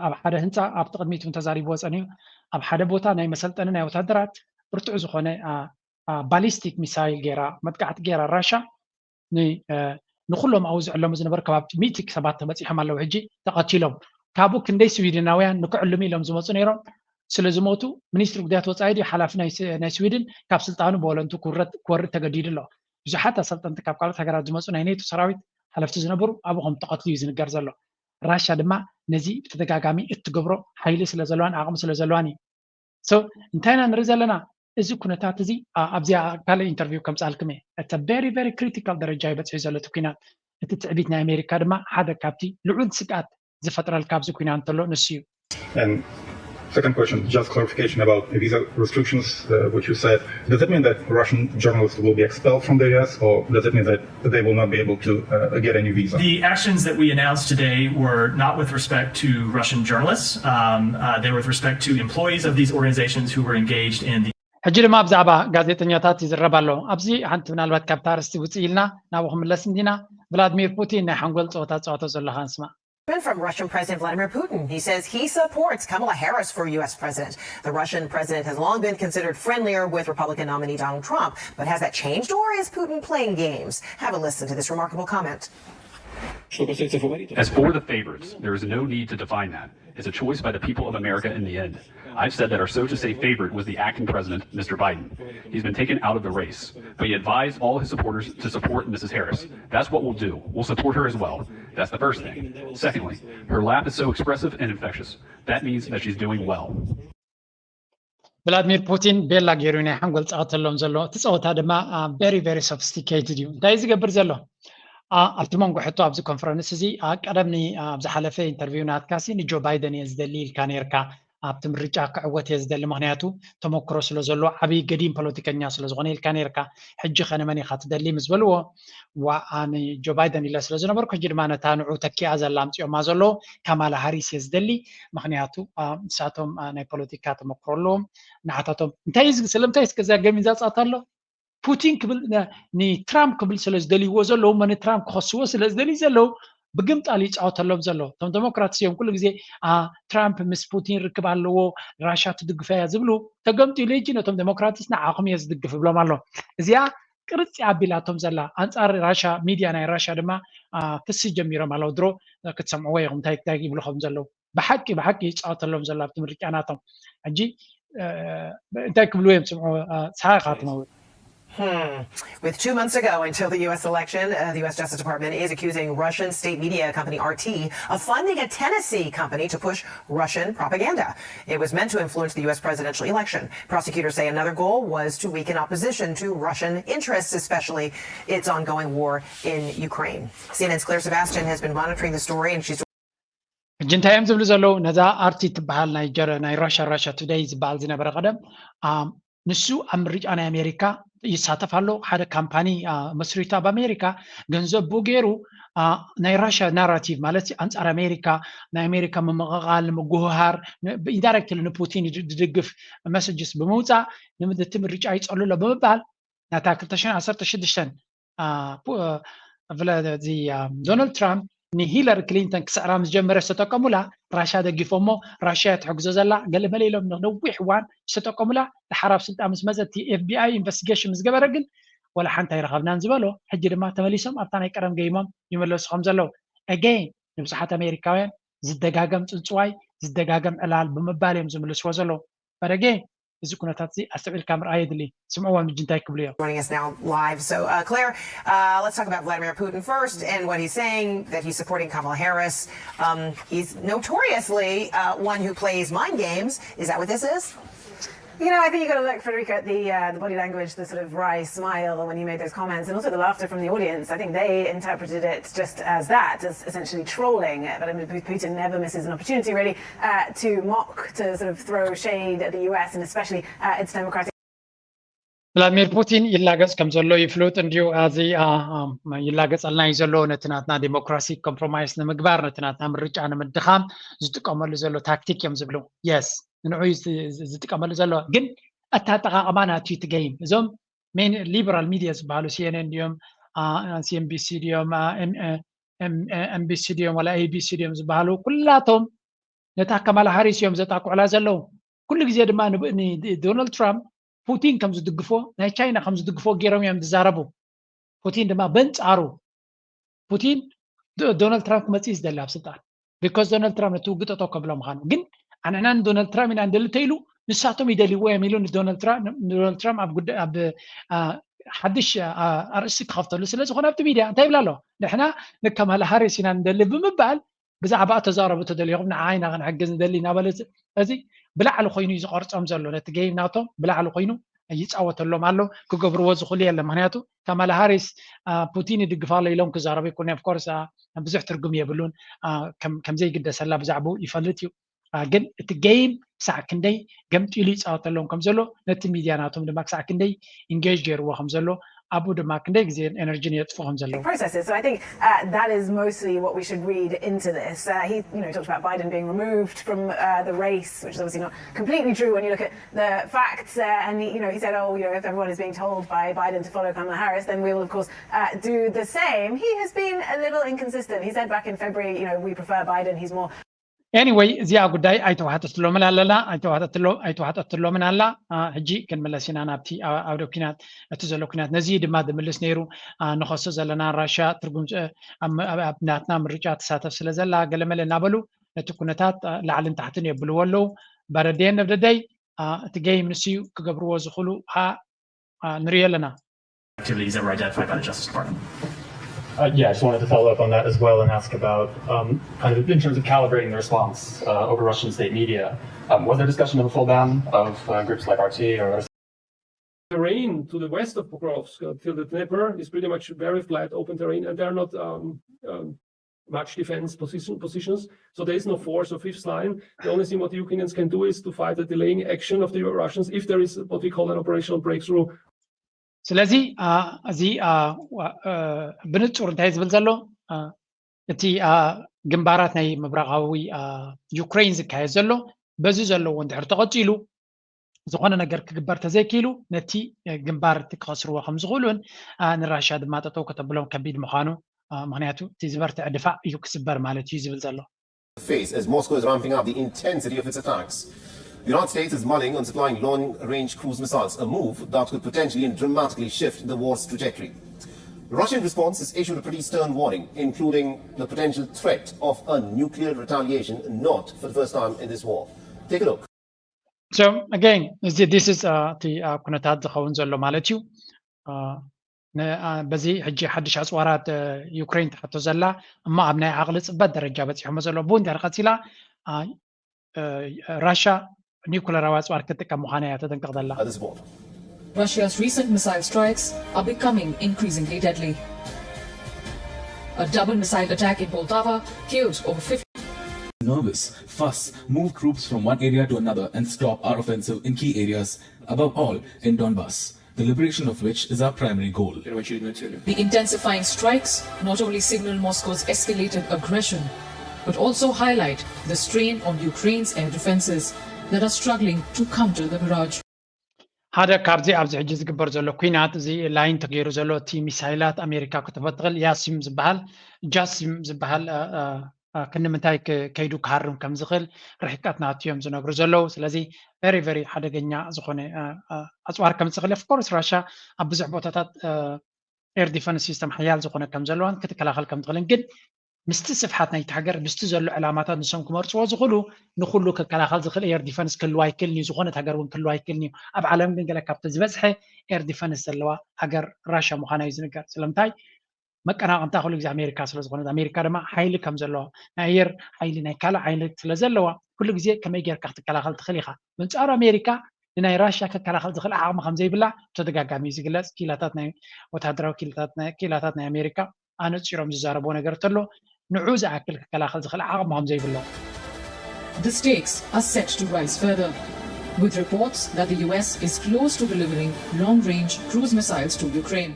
ኣብ ሓደ ህንፃ ኣብቲ ቅድሚት እውን ተዛሪብዎ ፀኒሑ ኣብ ሓደ ቦታ ናይ መሰልጠኒ ናይ ወታደራት ብርቱዕ ዝኾነ ባሊስቲክ ሚሳይል ገይራ መጥቃዕቲ ገይራ ራሻ ንኩሎም ኣብኡ ዝዕለሙ ዝነበሩ ከባቢ ሚእቲ ሰባት ተበፂሖም ኣለዉ። ሕጂ ተቐቲሎም ካብኡ ክንደይ ስዊድናውያን ንክዕልሙ ኢሎም ዝመፁ ነይሮም ስለ ዝሞቱ ሚኒስትሪ ጉዳያት ወፃኢ ድዩ ሓላፊ ናይ ስዊድን ካብ ስልጣኑ ብወለንቱ ክወርድ ተገዲዱ ኣሎ። ብዙሓት ኣሰልጠንቲ ካብ ካልኦት ሃገራት ዝመፁ ናይ ኔቶ ሰራዊት ሓለፍቲ ዝነበሩ ኣብኡ ከም ተቐትሉ እዩ ዝንገር ዘሎ። ራሻ ድማ ነዚ ብተደጋጋሚ እትገብሮ ሓይሊ ስለ ዘለዋን ዓቕሚ ስለ ዘለዋን እዩ። So እንታይ ኢና ንርኢ ዘለና? እዚ ኩነታት እዚ ኣብዚኣ ካልእ ኢንተርቪው ከምፅኣልኩም እየ። እቲ very very critical ደረጃ ይበፅሑ ዘሎ እቲ ኩናት። እቲ ትዕቢት ናይ ኣሜሪካ ድማ ሓደ ካብቲ ልዑል ስግኣት ዝፈጥረልካ ኣብዚ ኩናት እንተሎ ንሱ እዩ። And second question, just clarification about visa restrictions, uh, which you said. Does it mean that Russian journalists will be expelled from the U S, or does it mean that they will not be able to uh, get any visa? The actions that we announced today were not with respect to Russian journalists. Um, uh, they were with respect to employees of these organizations who were engaged in the ሕጂ ድማ ብዛዕባ ጋዜጠኛታት ይዝረብ ኣሎ። ኣብዚ ሓንቲ ምናልባት ካብታ ኣርእስቲ ውፅእ ኢልና ናብኡ ክምለስ እንዲና። ቭላድሚር ፑቲን ናይ ሓንጎል ፀወታ ዝፃወቶ ዘለካ ንስማ። From Russian President Vladimir Putin. He says he supports Kamala Harris for U S president. The Russian president has long been considered friendlier with Republican nominee Donald Trump. But has that changed, or is Putin playing games? Have a listen to this remarkable comment. As for the favorites, there is no need to define that. It's a choice by the people of America in the end. I've said that our so to say favorite was the acting president, Mister Biden. He's been taken out of the race, but he advised all his supporters to support Missus Harris. That's what we'll do. We'll support her as well. That's the first thing. Secondly, her laugh is so expressive and infectious. That means that she's doing well. ቭላድሚር ፑቲን ቤላ ገይሩ ናይ ሓንጎል ፀወታ ተሎም ዘሎ። እቲ ፀወታ ድማ very very sophisticated እዩ። እንታይ እዩ ዝገብር ዘሎ? ኣብቲ መንጎ ሕቶ ኣብዚ ኮንፈረንስ እዚ ቀደም ኣብ ዝሓለፈ ኢንተርቪው ናትካሲ ንጆ ባይደን እየ ዝደሊ ኢልካ ነርካ። ኣብቲ ምርጫ ክዕወት እየ ዝደሊ፣ ምክንያቱ ተመክሮ ስለ ዘሎ፣ ዓብዪ ገዲም ፖለቲከኛ ስለ ዝኾነ ኢልካ ነርካ። ሕጂ ከ ንመን ኢኻ ትደሊ ምስ በልዎ፣ ዋ ንጆ ባይደን ኢለ ስለ ዝነበርኩ፣ ሕጂ ድማ ነታ ንዑ ተኪኣ ዘላ ኣምፂኦማ ዘሎ ካማላ ሃሪስ እየ ዝደሊ፣ ምክንያቱ ንሳቶም ናይ ፖለቲካ ተመክሮ ኣለዎም። ንዓታቶም እንታይ ስለምንታይ እስከ እዛ ገሚዛ ፃታ ኣሎ? ፑቲን ክብል ንትራምፕ ክብል ስለ ዝደልይዎ ዘለዉ፣ እሞ ንትራምፕ ክኸስዎ ስለ ዝደልዩ ዘለዉ፣ ብግምጣል ይፃወተሎም ዘሎ። እቶም ዴሞክራትስ እዮም ኩሉ ግዜ ትራምፕ ምስ ፑቲን ርክብ ኣለዎ፣ ራሻ ትድግፈ እያ ዝብሉ። ተገምጢሉ ሕጂ ነቶም ዴሞክራትስ ንዓኹም እየ ዝድግፍ ይብሎም ኣሎ። እዚኣ ቅርፂ ኣቢላቶም ዘላ ኣንፃር ራሻ፣ ሚድያ ናይ ራሻ ድማ ክሲ ጀሚሮም ኣለዉ። ድሮ ክትሰምዕዎ ኢኹም እንታይ እንታይ ይብሉ ከም ዘለዉ። ብሓቂ ብሓቂ ይፃወተሎም ዘሎ ኣብቲ ምርጫ ናቶም። ሕጂ እንታይ ክብሉ እዮም ስምዑ። ሰሓኻ ትመውት። Hmm. With two months ago until the U S election, uh, the U S Justice Department is accusing Russian state media company R T of funding a Tennessee company to push Russian propaganda. It was meant to influence the U S presidential election. Prosecutors say another goal was to weaken opposition to Russian interests, especially its ongoing war in Ukraine. C N N's Claire Sebastian has been monitoring the story, and she's ሕጂ እንታይ እዮም ዝብሉ ዘለዉ? ነዛ ኣርቲ ትበሃል ናይ ጀረ ናይ ራሻ ራሻ ቱደይ ዝበሃል ዝነበረ ቀደም ንሱ ኣብ ምርጫ ናይ ኣሜሪካ ይሳተፍ ኣሎ። ሓደ ካምፓኒ መስሪቱ ኣብ ኣሜሪካ ገንዘቡ ገይሩ ናይ ራሻ ናራቲቭ ማለት ኣንፃር ኣሜሪካ፣ ናይ ኣሜሪካ ምምቕቓል ንምጉህሃር፣ ኢንዳይሬክትሊ ንፑቲን ዝድግፍ መሰጅስ ብምውፃእ ነቲ ምርጫ ይፀሉ ኣሎ ብምባል ናታ ክልተ ሽሕን ዓሰርተ ሽዱሽተን ዶናልድ ትራምፕ ንሂለሪ ክሊንተን ክስዕራ ምስ ጀመረ ዝተጠቀሙላ ራሽያ ደጊፎሞ፣ ራሽያ እያ ትሕግዞ ዘላ ገለ መለ ኢሎም ንነዊሕ እዋን ዝተጠቀሙላ። ድሓር ኣብ ስልጣን ምስ መፀ እቲ ኤፍቢኣይ ኢንቨስቲጌሽን ምስ ገበረ ግን ወላ ሓንቲ ኣይረኸብናን ዝበሎ። ሕጂ ድማ ተመሊሶም ኣብታ ናይ ቀደም ገይሞም ይመለሱ ከም ዘለዉ። ኣገይን ንብዙሓት ኣሜሪካውያን ዝደጋገም ፅንፅዋይ ዝደጋገም ዕላል ብምባል እዮም ዝምልስዎ ዘለዉ። በረጌ እዚ ኩነታት እዚ ኣስተውዒልካ ምርኣይ የድሊ። ስምዕዎም ሕጂ እንታይ ክብሉ እዮም። Joining us now live. So, uh, Claire, uh, let's talk about Vladimir Putin first and what he's saying that he's supporting Kamala Harris. Um, he's notoriously uh, one who plays mind games. Is that what this is? You know, I think you got to look, Frederica, at the uh, the body language, the sort of wry smile when he made those comments, and also the laughter from the audience. I think they interpreted it just as that, as essentially trolling. But I mean, Putin never misses an opportunity, really, uh, to mock, to sort of throw shade at the U S and especially uh, its democratic. ቭላድሚር ፑቲን ይላገፅ ከም ዘሎ ይፍሉጥ እንዲዩ። እዚ ይላገፀልና እዩ ዘሎ ነቲ ናትና ዲሞክራሲ ኮምፕሮማይስ ንምግባር፣ ነቲ ናትና ምርጫ ንምድኻም ዝጥቀመሉ ዘሎ ታክቲክ እዮም ዝብሉ። የስ ንዑ ዝጥቀመሉ ዘሎ ግን ኣታጠቃቅማ ናቱ እቲ ገይም። እዞም ሜን ሊበራል ሚድያ ዝበሃሉ ሲኤንኤን ድዮም፣ ሲኤንቢሲ ድዮም፣ ኤምቢሲ ድዮም ዋላ ኤቢሲ ድዮም ዝበሃሉ ኩላቶም ነታ ካማላ ሃሪስ እዮም ዘጣቅዑላ ዘለዉ። ኩሉ ግዜ ድማ ንዶናልድ ትራምፕ ፑቲን ከም ዝድግፎ ናይ ቻይና ከም ዝድግፎ ገይሮም እዮም ዝዛረቡ። ፑቲን ድማ በንፃሩ ፑቲን ዶናልድ ትራምፕ ክመፅእ እዩ ዝደሊ ኣብ ስልጣን። ቢኮዝ ዶናልድ ትራምፕ ነቲ ውግእ ጠጠው ከብሎ ምዃኑ ግን ኣንሕና ንዶናልድ ትራምፕ ኢና ንደሊ እንተኢሉ ንሳቶም ይደልይዎ እዮም ኢሉ ንዶናልድ ትራምፕ ኣብ ሓድሽ ኣርእስቲ ክኸፍተሉ ስለ ዝኾነ ኣብቲ ሚድያ እንታይ ይብላ ኣለዋ? ንሕና ንካማላ ሃሪስ ኢና ንደሊ ብምባል ብዛዕባ ተዛረቡ ተደሊኹም ንዓ ኢና ክንሕግዝ ንደሊ እናበለ እዚ ብላዕሊ ኮይኑ እዩ ዝቐርፆም ዘሎ ነቲ ገይም ናቶም ብላዕሊ ኮይኑ ይፃወተሎም ኣሎ። ክገብርዎ ዝኽእሉ የለን። ምክንያቱ ካማላ ሃሪስ ፑቲን ይድግፋ ኣሎ ኢሎም ክዛረቡ ይኮኑ። ኦፍኮርስ ብዙሕ ትርጉም የብሉን። ከምዘይግደሰላ ብዛዕባኡ ይፈልጥ እዩ። ግን እቲ ጌም ክሳዕ ክንደይ ገምጢሉ ይፃወተሎም ከም ዘሎ፣ ነቲ ሚድያ ናቶም ድማ ክሳዕ ክንደይ ኢንጌጅ ገይርዎ ከም ዘሎ፣ ኣብኡ ድማ ክንደይ ግዜ ኤነርጂን የጥፉ ከም ዘለዉ። Processes. So I think uh, that is mostly what we should read into this. Uh, he, you know, talked about Biden being removed from uh, the race, which is obviously not completely true when you look at the facts. Uh, and he, you know, he said, "Oh, you know, if everyone is being told by Biden to follow Kamala Harris, then we will, of course, uh, do the same." He has been a little inconsistent. He said back in February, you know, "We prefer Biden. He's more." Anyway፣ እዚኣ ጉዳይ ኣይተዋሕጠትሎምን ኣለና ኣይተዋሕጠትሎምን ኣላ። ሕጂ ክንምለስ ኢና ናብቲ ኣውደ ኩናት፣ እቲ ዘሎ ኩናት። ነዚ ድማ ዝምልስ ነይሩ። ንኸሶ ዘለና ራሻ ትርጉም ኣብ ናትና ምርጫ ትሳተፍ ስለ ዘላ ገለመለ እናበሉ ነቲ ኩነታት ላዕልን ታሕትን የብልዎ ኣለዉ። But at the end of the day እቲ ጌም ንስዩ ክገብርዎ ዝኽእሉ ንሪኦ ኣለና። Activities that were identified by the Justice Department. Uh, yeah, I just wanted to follow up on that as well and ask about um, kind of in terms of calibrating the response uh, over Russian state media. Um, was there discussion of a full ban of uh, groups like R T or terrain to the west of Pokrovsk uh, till the Dnieper is pretty much very flat, open terrain, and there are not um, um, much defense position, positions. So there is no force or fifth line. The only thing what the Ukrainians can do is to fight a delaying action of the Russians if there is what we call an operational breakthrough. ስለዚ እዚ ብንጹር እንታይ ዝብል ዘሎ እቲ ግንባራት ናይ ምብራቓዊ ዩክሬን ዝካየድ ዘሎ በዚ ዘለዎ እንድሕር ተቐጺሉ ዝኾነ ነገር ክግበር ተዘይክኢሉ ነቲ ግንባር እቲ ክኸስርዎ ከም ዝኽእሉን ንራሻ ድማ ጠጠው ከተብሎም ከቢድ ምዃኑ ምክንያቱ እቲ ዝበርትዐ ድፋዕ እዩ ክስበር ማለት እዩ ዝብል ዘሎ። Face as Moscow is ramping up the intensity of its attacks. The United States is mulling on supplying long-range cruise missiles, a move that could potentially and dramatically shift the war's trajectory. The Russian response has issued a pretty stern warning, including the potential threat of a nuclear retaliation, not for the first time in this war. Take a look. So again, እዚ this is እቲ ኩነታት ዝኸውን ዘሎ ማለት እዩ። በዚ ሕጂ ሓድሽ ኣፅዋራት ዩክሬን ትሓቶ ዘላ እሞ ኣብ ናይ ዓቕሊ ፅበት ደረጃ በፂሖሞ ዘሎ ብኡ እንድሕር ቀፂላ ራሻ ኒኩለራዊ ኣፅዋር ክትጥቀም ምዃና እያ ተጠንቀቕ ዘላ። Russia's recent missile strikes are becoming increasingly deadly. A double missile attack in Poltava killed over fifty. Nervous, fuss, move troops from one area to another and stop our offensive in key areas, above all in Donbass, the liberation of which is our primary goal. The intensifying strikes not only signal Moscow's escalated aggression, but also highlight the strain on Ukraine's air defenses that are struggling to counter the barrage. ሓደ ካብዚ ኣብዚ ሕጂ ዝግበር ዘሎ ኩናት እዚ ላይን ተገይሩ ዘሎ እቲ ሚሳይላት ኣሜሪካ ክትፈትኽል ያሲም ዝበሃል ጃሲም ዝበሃል ክንምንታይ ከይዱ ክሃርም ከም ዝኽእል ርሕቀት ናቱ እዮም ዝነግሩ ዘለዉ። ስለዚ very very ሓደገኛ ዝኾነ ኣፅዋር ከምፅእ ክእል። Of course ራሻ ኣብ ብዙሕ ቦታታት air defense system ሓያል ዝኾነ ከም ዘለዋን ክትከላኸል ከም ትኽእልን ግን ምስቲ ስፍሓት ናይቲ ሃገር ምስቲ ዘሎ ዕላማታት ንሶም ክመርፅዎ ዝኽእሉ ንኩሉ ክከላኸል ዝኽእል air defense ክህልዋ ኣይክእልን እዩ። ዝኾነት ሃገር እውን ክህልዋ ኣይክእልን እዩ። ኣብ ዓለም ግን ገለ ካብቲ ዝበዝሐ air defense ዘለዋ ሃገር ራሻ ምዃና እዩ ዝንገር። ስለምንታይ መቀናቐንታ ኩሉ ግዜ ኣሜሪካ ስለ ዝኾነት ኣሜሪካ ድማ ሓይሊ ከም ዘለዋ ናይ ኣየር ሓይሊ ናይ ካልእ ሓይሊ ስለ ዘለዋ ኩሉ ግዜ ከመይ ጌርካ ክትከላኸል ትኽእል ኢኻ። በንጻሩ ኣሜሪካ ንናይ ራሽያ ክከላኸል ዝኽእል ዓቕሚ ከም ዘይብላ ብተደጋጋሚ እዩ ዝግለጽ። ኪላታት ናይ ወታደራዊ ኪላታት ናይ ኣሜሪካ ኣነጺሮም ዝዛረብዎ ነገር እንተሎ ንዑ ዝኣክል ክከላኸል ዝኽእል ዓቕሚ ከም ዘይብሎም። The stakes are set to rise further, with reports that the U S is close to delivering long-range cruise missiles to Ukraine.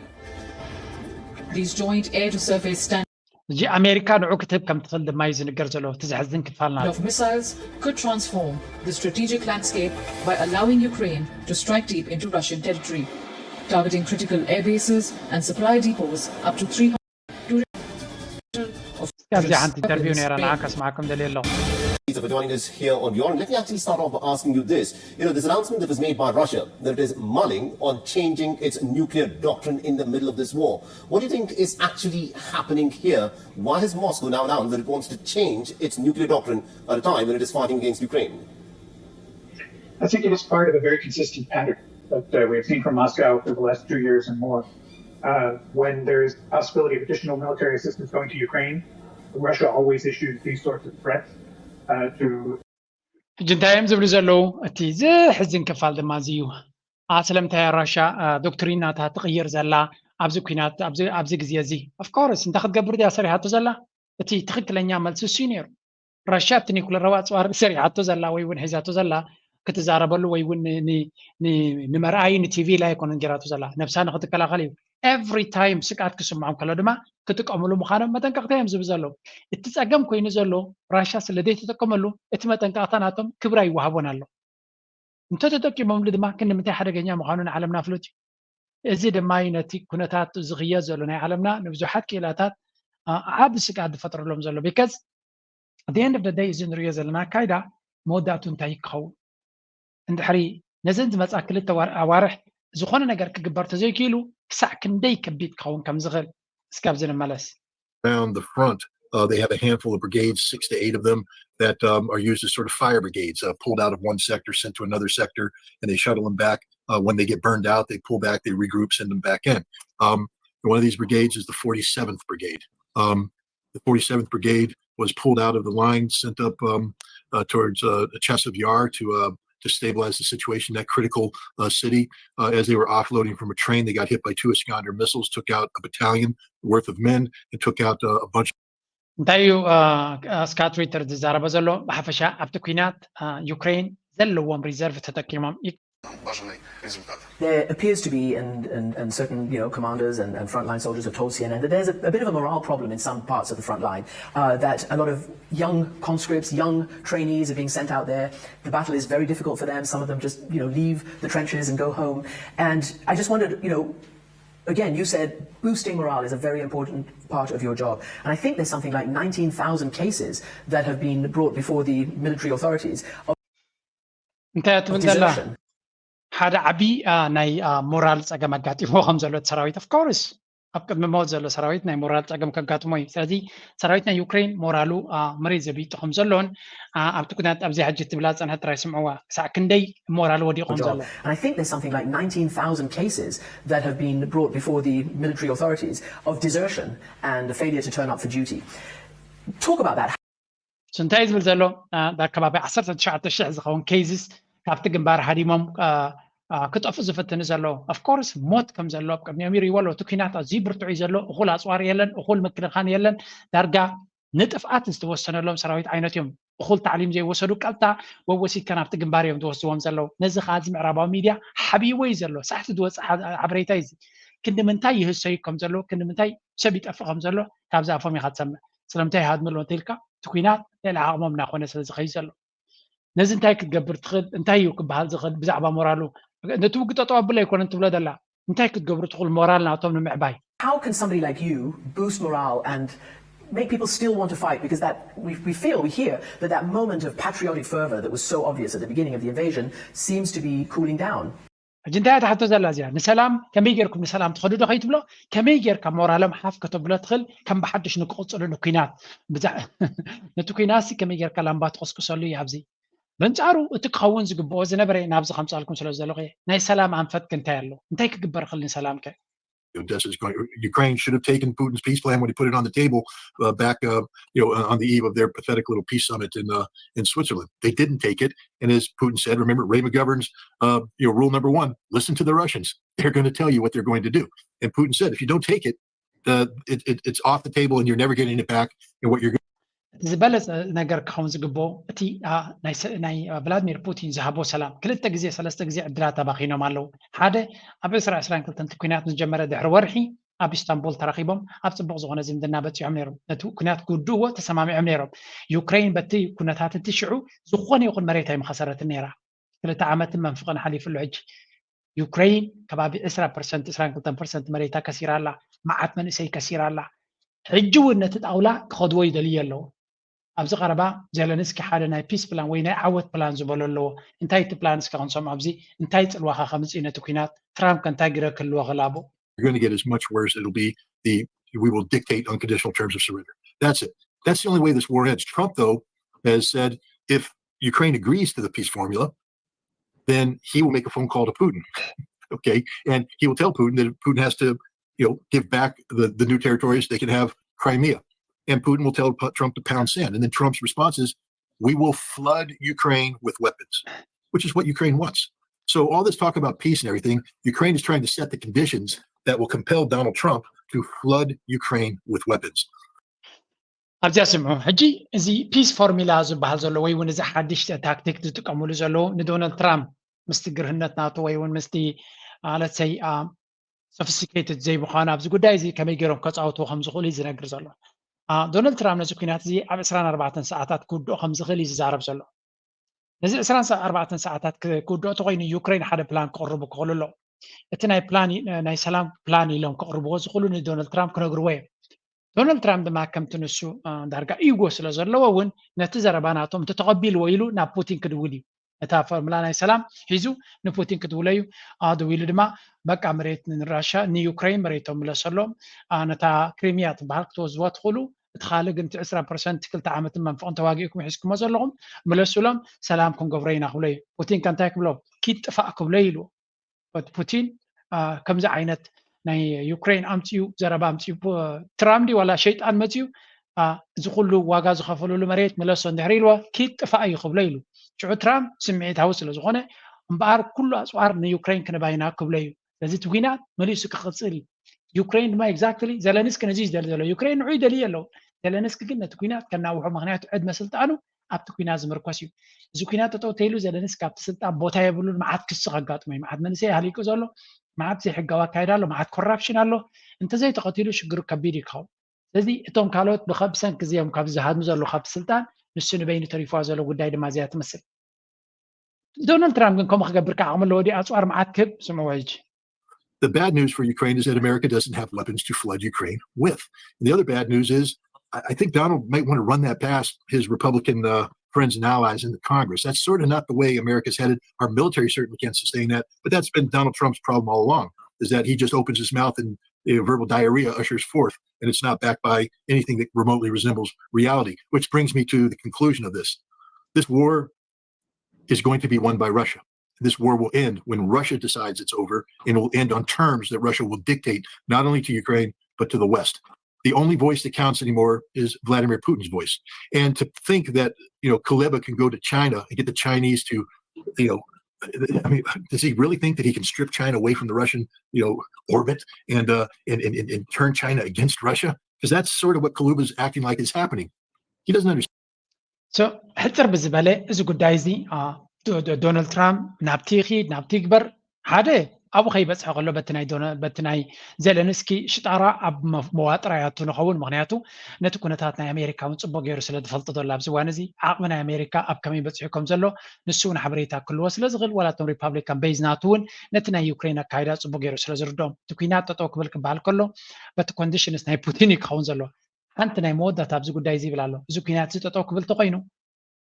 These joint air-to-surface standards ሕጂ ኣሜሪካ ንዑ ክትህብ ከም ትኽእል ድማ እዩ ዝንገር ዘሎ። እቲ ዘሕዝን ክፋል ናት of missiles could transform the strategic landscape by allowing Ukraine to strike deep into Russian territory, targeting critical air bases and supply depots up to three hundred ኣብዚ ሓንቲ ኢንተርቪው ነይራ ንዓ ከስማዓኩም ደልየ ኣለኹ። For joining us here on Your Let me actually start off by asking you this. You know, this announcement that was made by Russia that it is mulling on changing its nuclear doctrine in the middle of this war. What do you think is actually happening here? Why has Moscow now announced that it wants to change its nuclear doctrine at a time when it is fighting against Ukraine? I think it is part of a very consistent pattern that uh, we've seen from Moscow for the last two years and more. Uh, when there is the possibility of additional military assistance going to Ukraine, Russia always issues these sorts of threats uh, to ሕጂ እንታይ እዮም ዝብሉ ዘለዉ? እቲ ዝሕዝን ክፋል ድማ እዚ እዩ። ስለምንታይ ራሻ ዶክትሪናታ ትቕይር ዘላ ኣብዚ ኩናት ኣብዚ ግዜ እዚ? ኦፍኮርስ እንታይ ክትገብር ድያ ሰሪሓቶ ዘላ? እቲ ትኽክለኛ መልሲ እሱ ነይሩ። ራሻ እቲ ኒኩለራዊ ኣፅዋር ሰሪሓቶ ዘላ ወይ እውን ሒዛቶ ዘላ ክትዛረበሉ ወይ እውን ንመርኣዩ ንቲቪ ላይ ኣይኮነን ጌራቶ ዘላ፣ ነብሳ ንክትከላኸል እዩ። ኤቭሪ ታይም ስግኣት ክስምዖም ከሎ ድማ ክጥቀምሉ ምዃኖም መጠንቀቕታ እዮም ዝህቡ ዘለዉ። እቲ ፀገም ኮይኑ ዘሎ ራሻ ስለ ዘይተጠቀመሉ እቲ መጠንቀቕታ ናቶም ክብሪ ኣይወሃቦን ኣሎ። እንተተጠቂሞምሉ ድማ ክንምንታይ ሓደገኛ ምዃኑ ንዓለምና ፍሉጥ እዩ። እዚ ድማ እዩ ነቲ ኩነታት ዝኽየድ ዘሎ ናይ ዓለምና ንብዙሓት ክኢላታት ዓቢ ስግኣት ዝፈጥረሎም ዘሎ። ቢካዝ ኣት ኤንድ ኦፍ ደይ እዚ ንሪኦ ዘለና ኣካይዳ መወዳእቱ እንታይ ክኸውን? እንድሕሪ ነዘን ዝመፃ ክልተ ኣዋርሕ ዝኾነ ነገር ክግበር ተዘይክኢሉ ክሳዕ ክንደይ ከቢድ ክኸውን ከም ዝኽእል እስኪ ኣብዚ ንመለስ። Around the front, uh, they have a handful of brigades, six to eight of them, that um, are used as sort of fire brigades, uh, pulled out of one sector, sent to another sector, and they shuttle them back. Uh, when they get burned out, they pull back, they regroup, send them back in. Um, one of these brigades is the forty-seventh Brigade. Um, the forty-seventh Brigade was pulled out of the line, sent up um, uh, towards uh, Chasiv Yar to uh, to stabilize the situation in that critical uh, city. Uh, as they were offloading from a train, they got hit by two Iskander missiles, took out a battalion worth of men, and took out uh, a bunch. እንታይ እዩ እስካ ትዊተር ዝዛረበ ዘሎ? ብሓፈሻ ኣብቲ ኩናት ዩክሬን ዘለዎም ሪዘርቭ ተጠቂሞም There appears to be, and, and, and certain you know commanders and, and frontline soldiers have told C N N that there's a, a bit of a morale problem in some parts of the front line. Uh, that a lot of young conscripts, young trainees are being sent out there. The battle is very difficult for them. Some of them just you know leave the trenches and go home. And I just wondered, you know, again, you said boosting morale is a very important part of your job. And I think there's something like nineteen thousand cases that have been brought before the military authorities. እንታይ ትብል ዘላ? ሓደ ዓቢ ናይ ሞራል ጸገም ኣጋጢሞ ከም ዘሎ ሰራዊት ኦፍኮርስ ኣብ ቅድሚ ሞት ዘሎ ሰራዊት ናይ ሞራል ጸገም ከጋጥሞ እዩ። ስለዚ ሰራዊት ናይ ዩክሬን ሞራሉ መሬት ዘቢጡ ከም ዘሎን ኣብቲ ኩናት ኣብዚ ሕጂ ትብላ ዝጸንሐት ጥራይ ስምዕዋ ክሳዕ ክንደይ ሞራሉ ወዲቑ ከም ዘሎ። I think there's something like nineteen thousand cases that have been brought before the military authorities of desertion and a failure to turn up for duty. Talk about that. እንታይ ዝብል ዘሎ ኣከባቢ ዓሰርተ ትሽዓተ ሽሕ ዝኸውን ኬዝስ ካብቲ ግንባር ሃዲሞም ክጠፍኡ ዝፍትኑ ዘለዉ ኦፍኮርስ ሞት ከም ዘሎ ኣብ ቅድሚኦም ይርእይዎ ኣለዉ። እቲ ኩናት ኣዝዩ ብርቱዕ እዩ ዘሎ። እኹል ኣፅዋር የለን፣ እኹል ምክልኻን የለን። ዳርጋ ንጥፍኣት ዝተወሰነሎም ሰራዊት ዓይነት እዮም። እኹል ታዕሊም ዘይወሰዱ ቀጥታ ወወሲድካ ናብቲ ግንባር እዮም ዝወስድዎም ዘለዉ። ነዚ ከዓ እዚ ምዕራባዊ ሚድያ ሓቢዎ እዩ ዘሎ። ሳሕቲ ዝወፅእ ሓበሬታ እዩ። ክንዲ ምንታይ ይህሰዩ ከም ዘለዉ፣ ክንዲ ምንታይ ሰብ ይጠፍእ ከም ዘሎ ካብዚ ኣፎም ኢኻ ትሰምዕ። ስለምንታይ ይሃድሙ ኣለዉ እንተኢልካ እቲ ኩናት ልዕሊ ዓቕሞም እናኾነ ስለ ዝኸይድ ዘሎ። ነዚ እንታይ ክትገብር ትኽእል? እንታይ እዩ ክበሃል ዝኽእል ብዛዕባ ሞራሉ? ነቲ ውግእ ጠጠው ኣብሎ ኣይኮነን ትብሎ ዘላ። እንታይ ክትገብሩ ትኽእሉ ሞራል ናቶም ንምዕባይ? How can somebody like you boost morale and make people still want to fight? Because that we, we feel, we hear that that moment of patriotic fervor that was so obvious at the beginning of the invasion seems to be cooling down. ሕጂ እንታይ እያ ትሓቶ ዘላ እዚኣ? ንሰላም ከመይ ጌርኩም ንሰላም ትኸዱ ዶ ከይትብሎ፣ ከመይ ጌርካ ሞራሎም ሓፍ ከተብሎ ትኽእል? ከም ብሓድሽ ንክቕፅሉ ንኩናት ነቲ ኩናት ሲ ከመይ ጌርካ ላምባ ትቕስቅሰሉ እዩ ኣብዚ። በንጻሩ እቲ ክኸውን ዝግብኦ ዝነበረ ናብዚ ከምጻልኩም ስለ ዘለኹ እየ። ናይ ሰላም ኣንፈት ከ እንታይ ኣሎ? እንታይ ክግበር ይኽእል ንሰላም ከ? Odessa is going. Ukraine should have taken Putin's peace plan when he put it on the table uh, back, uh, you know, on the eve of their pathetic little peace summit in uh, in Switzerland. They didn't take it, and as Putin said, remember Ray McGovern's, uh, you know, rule number one: listen to the Russians. They're going to tell you what they're going to do. And Putin said, if you don't take it, uh, it, it, it's off the table, and you're never getting it back. And what you're ዝበለፀ ነገር ክኸውን ዝግብኦ እቲ ናይ ቭላድሚር ፑቲን ዝሃቦ ሰላም። ክልተ ግዜ ሰለስተ ግዜ ዕድላት ተባኺኖም ኣለዉ። ሓደ ኣብ ዕስራ ዕስራን ክልተን ኩናት ምስ ጀመረ ድሕሪ ወርሒ ኣብ ኢስታንቡል ተራኺቦም ኣብ ፅቡቕ ዝኾነ ዝምድና በፂሖም ነይሮም። ነቲ ኩናት ክውድእዎ ተሰማሚዖም ነይሮም። ዩክሬን በቲ ኩነታት እቲ ሽዑ ዝኾነ ይኹን መሬት ኣይምኸሰረትን ነይራ። ክልተ ዓመትን መንፍቕን ሓሊፉ ኣሎ። ሕጂ ዩክሬን ከባቢ ዕስራ ፐርሰንት፣ ዕስራን ክልተን ፐርሰንት መሬታ ከሲራ ኣላ። መዓት መንእሰይ ከሲራ ኣላ። ሕጂ እውን ነቲ ጣውላ ክኸድዎ ይደልዩ ኣለዉ። ኣብዚ ቀረባ ዜለንስኪ ሓደ ናይ ፒስ ፕላን ወይ ናይ ዓወት ፕላን ዝበሎ ኣለዎ። እንታይ እቲ ፕላን እስከ ክንሰምዖ ኣብዚ እንታይ ፅልዋኻ ከምፅእ ነቲ ኩናት ትራምፕ ከ እንታይ ግደ ክህልዎ ክላቦ You're going to get as much worse. It'll be the we will dictate unconditional terms of surrender. That's it. That's the only way this war ends. Trump, though, has said if Ukraine agrees to the peace formula, then he will make a phone call to Putin. Okay, and he will tell Putin that Putin has to, you know, give back the, the new territories. They can have Crimea, and Putin will tell Trump to pound sand. And then Trump's response is, "We will flood Ukraine with weapons," which is what Ukraine wants. So all this talk about peace and everything, Ukraine is trying to set the conditions that will compel Donald Trump to flood Ukraine with weapons. ኣብዚኣ ስምዑ። ሕጂ እዚ ፒስ ፎርሚላ ዝበሃል ዘሎ ወይ እውን እዚ ሓድሽ ታክቲክ ዝጥቀምሉ ዘለዉ ንዶናልድ ትራምፕ ምስቲ ግርህነት ናቱ ወይ እውን ምስቲ ለትሰይ ሶፊስቲኬትድ ዘይምዃኑ ኣብዚ ጉዳይ እዚ ከመይ ገይሮም ከፃውትዎ ከም ዝኽእሉ እዩ ዝነግር ዘሎ። ዶናልድ ትራምፕ ነዚ ኩናት እዚ ኣብ ዕስራን ኣርባዕተን ሰዓታት ክውድኦ ከም ዝኽእል እዩ ዝዛረብ ዘሎ። ነዚ ዕስራን ኣርባዕተን ሰዓታት ክውድኦ ተኮይኑ ዩክሬን ሓደ ፕላን ክቕርቡ ክኽእሉ ኣለዎ። እቲ ናይ ፕላን ናይ ሰላም ፕላን ኢሎም ክቕርብዎ ዝኽእሉ ንዶናልድ ትራምፕ ክነግርዎ እዮም። ዶናልድ ትራምፕ ድማ ከምቲ ንሱ ዳርጋ ኢጎ ስለ ዘለዎ እውን ነቲ ዘረባ ናቶም እንተተቐቢልዎ ኢሉ ናብ ፑቲን ክድውል እዩ። ነታ ፎርሙላ ናይ ሰላም ሒዙ ንፑቲን ክድውሎ እዩ። ኣድዊሉ ድማ በቃ መሬት ንራሻ ንዩክሬን መሬቶም ምለሰሎም፣ ነታ ክሪሚያ ትበሃል ክትወስድዋ ትኽእሉ፣ እቲ ካልእ ግን እቲ ዕስራ ፐርሰንት ክልተ ዓመትን መንፈቕን ተዋጊእኩም ሒዝኩሞ ዘለኹም ምለሱሎም፣ ሰላም ክንገብሮ ኢና ክብሎ እዩ። ፑቲን ከ እንታይ ክብሎ? ኪድ ጥፋእ ክብሎ እዩ ኢሉ። ፑቲን ከምዚ ዓይነት ናይ ዩክሬን ኣምፅኡ ዘረባ ኣምፅኡ ትራምዲ ዋላ ሸይጣን መፅኡ እዚ ኩሉ ዋጋ ዝኸፈሉሉ መሬት ምለሶ እንድሕር ኢልዎ ኪድ ጥፋእ እዩ ክብሎ ኢሉ። ሽዑ ትራምፕ ስምዒታዊ ስለ ዝኾነ እምበኣር ኩሉ ኣፅዋር ንዩክሬን ክንባይና ክብሎ እዩ። ስለዚ እቲ ኩናት መሊሱ ክቕፅል እዩ። ዩክሬን ድማ ኤግዛክትሊ ዘለንስኪ ነዚ እዩ ዝደሊ ዘሎ። ዩክሬን ንዑ ይደልዩ ኣለዉ። ዘለንስኪ ግን ነቲ ኩናት ከናውሖ ምክንያቱ ዕድመ ስልጣኑ ኣብቲ ኩናት ዝምርኮስ እዩ። እዚ ኩናት ጠጠው ተይሉ ዘለንስኪ ኣብቲ ስልጣን ቦታ የብሉን። መዓት ክሲ ከጋጥሞ እዩ። መዓት መንእሰይ ሃሊቁ ዘሎ፣ መዓት ዘይሕጋዊ ኣካይዳ ኣሎ፣ መዓት ኮራፕሽን ኣሎ። እንተዘይተቐቲሉ ሽግሩ ከቢድ እዩ ክኸውን። ስለዚ እቶም ካልኦት ብሰንኪ እዚኦም ካብ ዝሃድሙ ዘለዉ ካብቲ ስልጣን ንሱ ንበይኑ ተሪፍዋ ዘሎ ጉዳይ ድማ እዚኣ ትመስል። ዶናልድ ትራምፕ ግን ከምኡ ክገብር ከዓ ዓቕሚ ኣለዎ ድዩ? ኣፅዋር መዓት ክህብ ስምዕዎ ሕጂ። The bad news for Ukraine is that America doesn't have weapons to flood Ukraine with. And the other bad news is I, I think Donald might want to run that past his Republican uh, friends and allies in the Congress. That's sort of not the way America's headed. Our military certainly can't sustain that, but that's been Donald Trump's problem all along, is that he just opens his mouth and you know, verbal diarrhea ushers forth, and it's not backed by anything that remotely resembles reality, which brings me to the conclusion of this. This war is going to be won by Russia. This war will end when Russia decides it's over, and it will end on terms that Russia will dictate not only to Ukraine, but to the West. The only voice that counts anymore is Vladimir Putin's voice. And to think that, you know, Kuleba can go to China and get the Chinese to, you know, I mean, does he really think that he can strip China away from the Russian, you know, orbit and uh, and, and and turn China against Russia? Because that's sort of what Kuluba's acting like is happening. He doesn't understand. ሕፅር ብዝበለ እዚ ጉዳይ እዚ ዶናልድ ትራምፕ ናብቲ ይኺድ ናብቲ ይግበር ሓደ ኣብኡ ከይበፅሐ ከሎ በቲ ናይ ዘለንስኪ ሽጣራ ኣብ መዋጥራ ያቱ ንኸውን። ምክንያቱ ነቲ ኩነታት ናይ ኣሜሪካ እውን ፅቡቅ ገይሩ ስለ ዝፈልጦ ዘሎ ኣብዚ እዋን እዚ ዓቕሚ ናይ ኣሜሪካ ኣብ ከመይ በፂሑ ከም ዘሎ ንሱ እውን ሓበሬታ ክህልዎ ስለ ዝኽእል ዋላ እቶም ሪፓብሊካን ቤዝ ናቱ እውን ነቲ ናይ ዩክሬን ኣካይዳ ፅቡቅ ገይሩ ስለ ዝርድኦም እቲ ኩናት ጠጠው ክብል ክበሃል ከሎ በቲ ኮንዲሽንስ ናይ ፑቲን እዩ ክኸውን ዘሎ። ሓንቲ ናይ መወዳእታ ኣብዚ ጉዳይ እዚ ይብል ኣሎ። እዚ ኩናት እዚ ጠጠው ክብል ተኮይኑ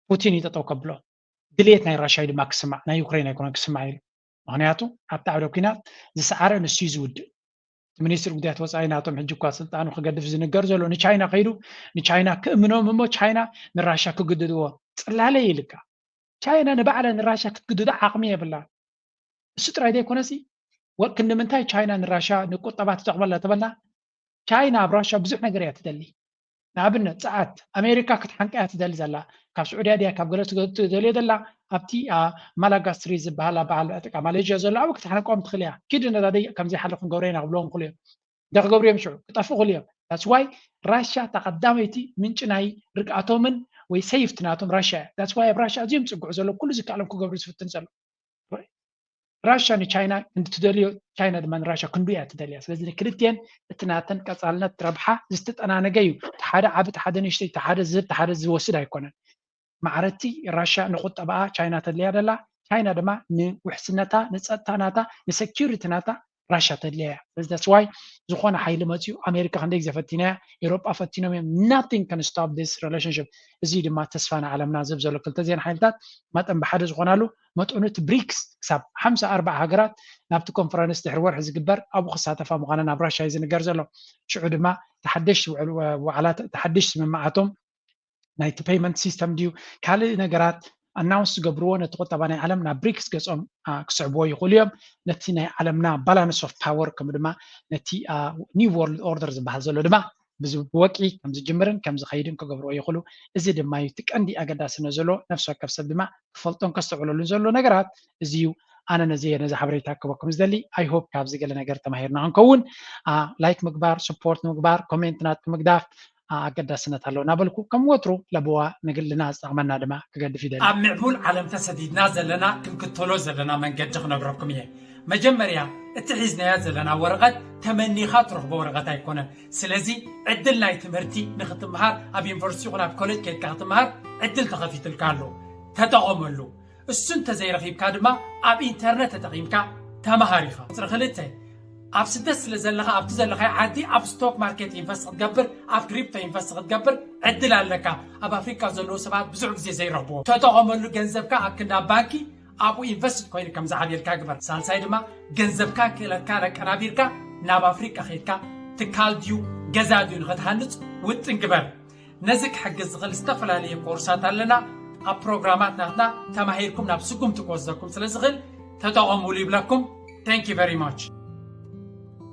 ፑቲን እዩ ጠጠው ከብሎ። ድሌት ናይ ራሻ እዩ ድማ ክስማዕ ናይ ዩክሬን ኣይኮነን ክስማዕ ኢሉ። ምክንያቱ ኣብቲ ዓውደ ኩናት ዝሰዓረ ንሱ እዩ ዝውድእ። እቲ ሚኒስትሪ ጉዳያት ወፃኢ ናቶም ሕጂ እኳ ስልጣኑ ክገድፍ ዝንገር ዘሎ ንቻይና ከይዱ ንቻይና ክእምኖም እሞ ቻይና ንራሻ ክግድድዎ ፅላለይ ኢልካ። ቻይና ንባዕላ ንራሻ ክትግድዶ ዓቕሚ የብላ። እሱ ጥራይ ዘይኮነሲ ወርክ ንምንታይ ቻይና ንራሻ ንቁጠባ ትጠቕመላ ተበልና ቻይና ኣብ ራሻ ብዙሕ ነገር እያ ትደሊ። ንኣብነት ፀዓት ኣሜሪካ ክትሓንቃ እያ ትደሊ ዘላ። ካብ ስዑድያ ድያ ካብ ገለ ትደልዮ ዘላ ኣብቲ ማላጋስትሪ ዝበሃል በዓል ጥቃ ማሌዥያ ዘሎ ኣብኡ ክትሓንቆም ትኽእል እያ። ኪድ ነዳዲ ከምዘይሓልፍ ክንገብሮ ኢና ክብልዎም ክሉ እዮም። እንታይ ክገብሩ እዮም ሽዑ ክጠፉ ክሉ እዮም። ዳትስ ዋይ ራሻ እታ ቀዳመይቲ ምንጪ ናይ ርግኣቶምን ወይ ሰይፍቲ ናቶም ራሻ እያ። ዳትስ ዋይ ኣብ ራሻ ኣዝዮም ዝፅግዑ ዘለዉ ኩሉ ዝከኣሎም ክገብሩ ዝፍትን ዘለዉ። ራሻ ንቻይና ክንዲ ትደልዮ ቻይና ድማ ንራሻ ክንዱ እያ ትደልያ። ስለዚ ንክልቲኤን እቲ ናተን ቀፃልነት ረብሓ ዝተጠናነገ እዩ። እቲ ሓደ ዓቢ እቲ ሓደ ንእሽተይ እቲ ሓደ ዝህብ እቲ ሓደ ዝወስድ ኣይኮነን። ማዕረቲ ራሻ ንቁጠባኣ ቻይና ተድልያ ደላ ቻይና ድማ ንውሕስነታ ንፀጥታ ናታ ንሰኪሪቲ ናታ ራሻ ተድልያ እያ። ስለዚ that's why ዝኾነ ሓይሊ መፅዩ ኣሜሪካ ክንደይ ግዜ ፈቲናያ ኤሮጳ ፈቲኖም እዮም nothing can stop this relationship። እዚ ድማ ተስፋ ንዓለምና ዝህብ ዘሎ ክልተ ዜን ሓይልታት መጠን ብሓደ ዝኾናሉ መጠኑ እቲ ብሪክስ ክሳብ ሓምሳ ኣርባዓ ሃገራት ናብቲ ኮንፈረንስ ድሕሪ ወርሒ ዝግበር ኣብኡ ክሳተፋ ምዃነን ኣብ ራሻ እዩ ዝንገር ዘሎ። ሽዑ ድማ ተሓደሽቲ ውዕል- ዋዕላት ተሓደሽቲ ስምምዓቶም ናይቲ ፔይመንት ሲስተም ድዩ ካልእ ነገራት ኣናውንስ ዝገብርዎ ነቲ ቁጠባ ናይ ዓለም ናብ ብሪክስ ገጾም ክስዕብዎ ይኽእሉ እዮም። ነቲ ናይ ዓለምና ባላንስ ኦፍ ፓወር ከምኡ ድማ ነቲ ኒው ወርልድ ኦርደር ዝበሃል ዘሎ ድማ ብወቂ ከም ዝጅምርን ከም ዝኸይድን ክገብርዎ ይኽእሉ። እዚ ድማ እዩ እቲ ቀንዲ ኣገዳስነት ዘሎ ነፍሲ ወከፍ ሰብ ድማ ክፈልጦን ከስተውዕለሉን ዘሎ ነገራት እዚ እዩ። ኣነ ነዚ ነዚ ሓበሬታ ክበኩም ዝደሊ። I hope ካብዚ ገለ ነገር ተማሂርና ክንከውን። ላይክ ምግባር፣ ስፖርት ምግባር፣ ኮሜንት ናት ምግዳፍ ኣገዳስነት ኣለዎ እናበልኩ ከም ወትሩ ለብዋ ንግልና ዝጠቕመና ድማ ክገድፍ ይደሊ። ኣብ ምዕቡል ዓለም ተሰዲድና ዘለና ክንክተሎ ዘለና መንገዲ ክነግረኩም እየ። መጀመርያ እቲ ሒዝናያ ዘለና ወረቐት ተመኒኻ ትረኽቦ ወረቐት ኣይኮነን። ስለዚ ዕድል ናይ ትምህርቲ ንክትምሃር ኣብ ዩኒቨርሲቲ ይኹን ኣብ ኮሌጅ ከይድካ ክትምሃር ዕድል ተኸፊትልካ ኣሎ። ተጠቐመሉ። እሱ እንተዘይረኺብካ ድማ ኣብ ኢንተርነት ተጠቒምካ ተምሃር ኢኻ። ቁፅሪ ክልተ፣ ኣብ ስደት ስለ ዘለኻ ኣብቲ ዘለኻዮ ዓዲ ኣብ ስቶክ ማርኬት ኢንቨስት ክትገብር ኣብ ክሪፕቶ ኢንቨስት ክትገብር ዕድል ኣለካ። ኣብ ኣፍሪካ ዘለዉ ሰባት ብዙሕ ግዜ ዘይረኽብዎ። ተጠቐመሉ። ገንዘብካ ኣብ ክንዳ ባንኪ ኣብኡ ኢንቨስት ኮይኑ ከም ዝዓብየልካ ግበር። ሳልሳይ ድማ ገንዘብካ ክእለትካ ለቀናቢርካ ናብ ኣፍሪካ ከይድካ ትካል ድዩ ገዛ ድዩ ንክትሃንፅ ውጥን ግበር። ነዚ ክሕግዝ ዝኽእል ዝተፈላለየ ኮርሳት ኣለና። ኣብ ፕሮግራማት ናትና ተማሂርኩም ናብ ስጉምቲ ክወስደኩም ስለ ዝኽእል ተጠቐሙሉ ይብለኩም። Thank you very much።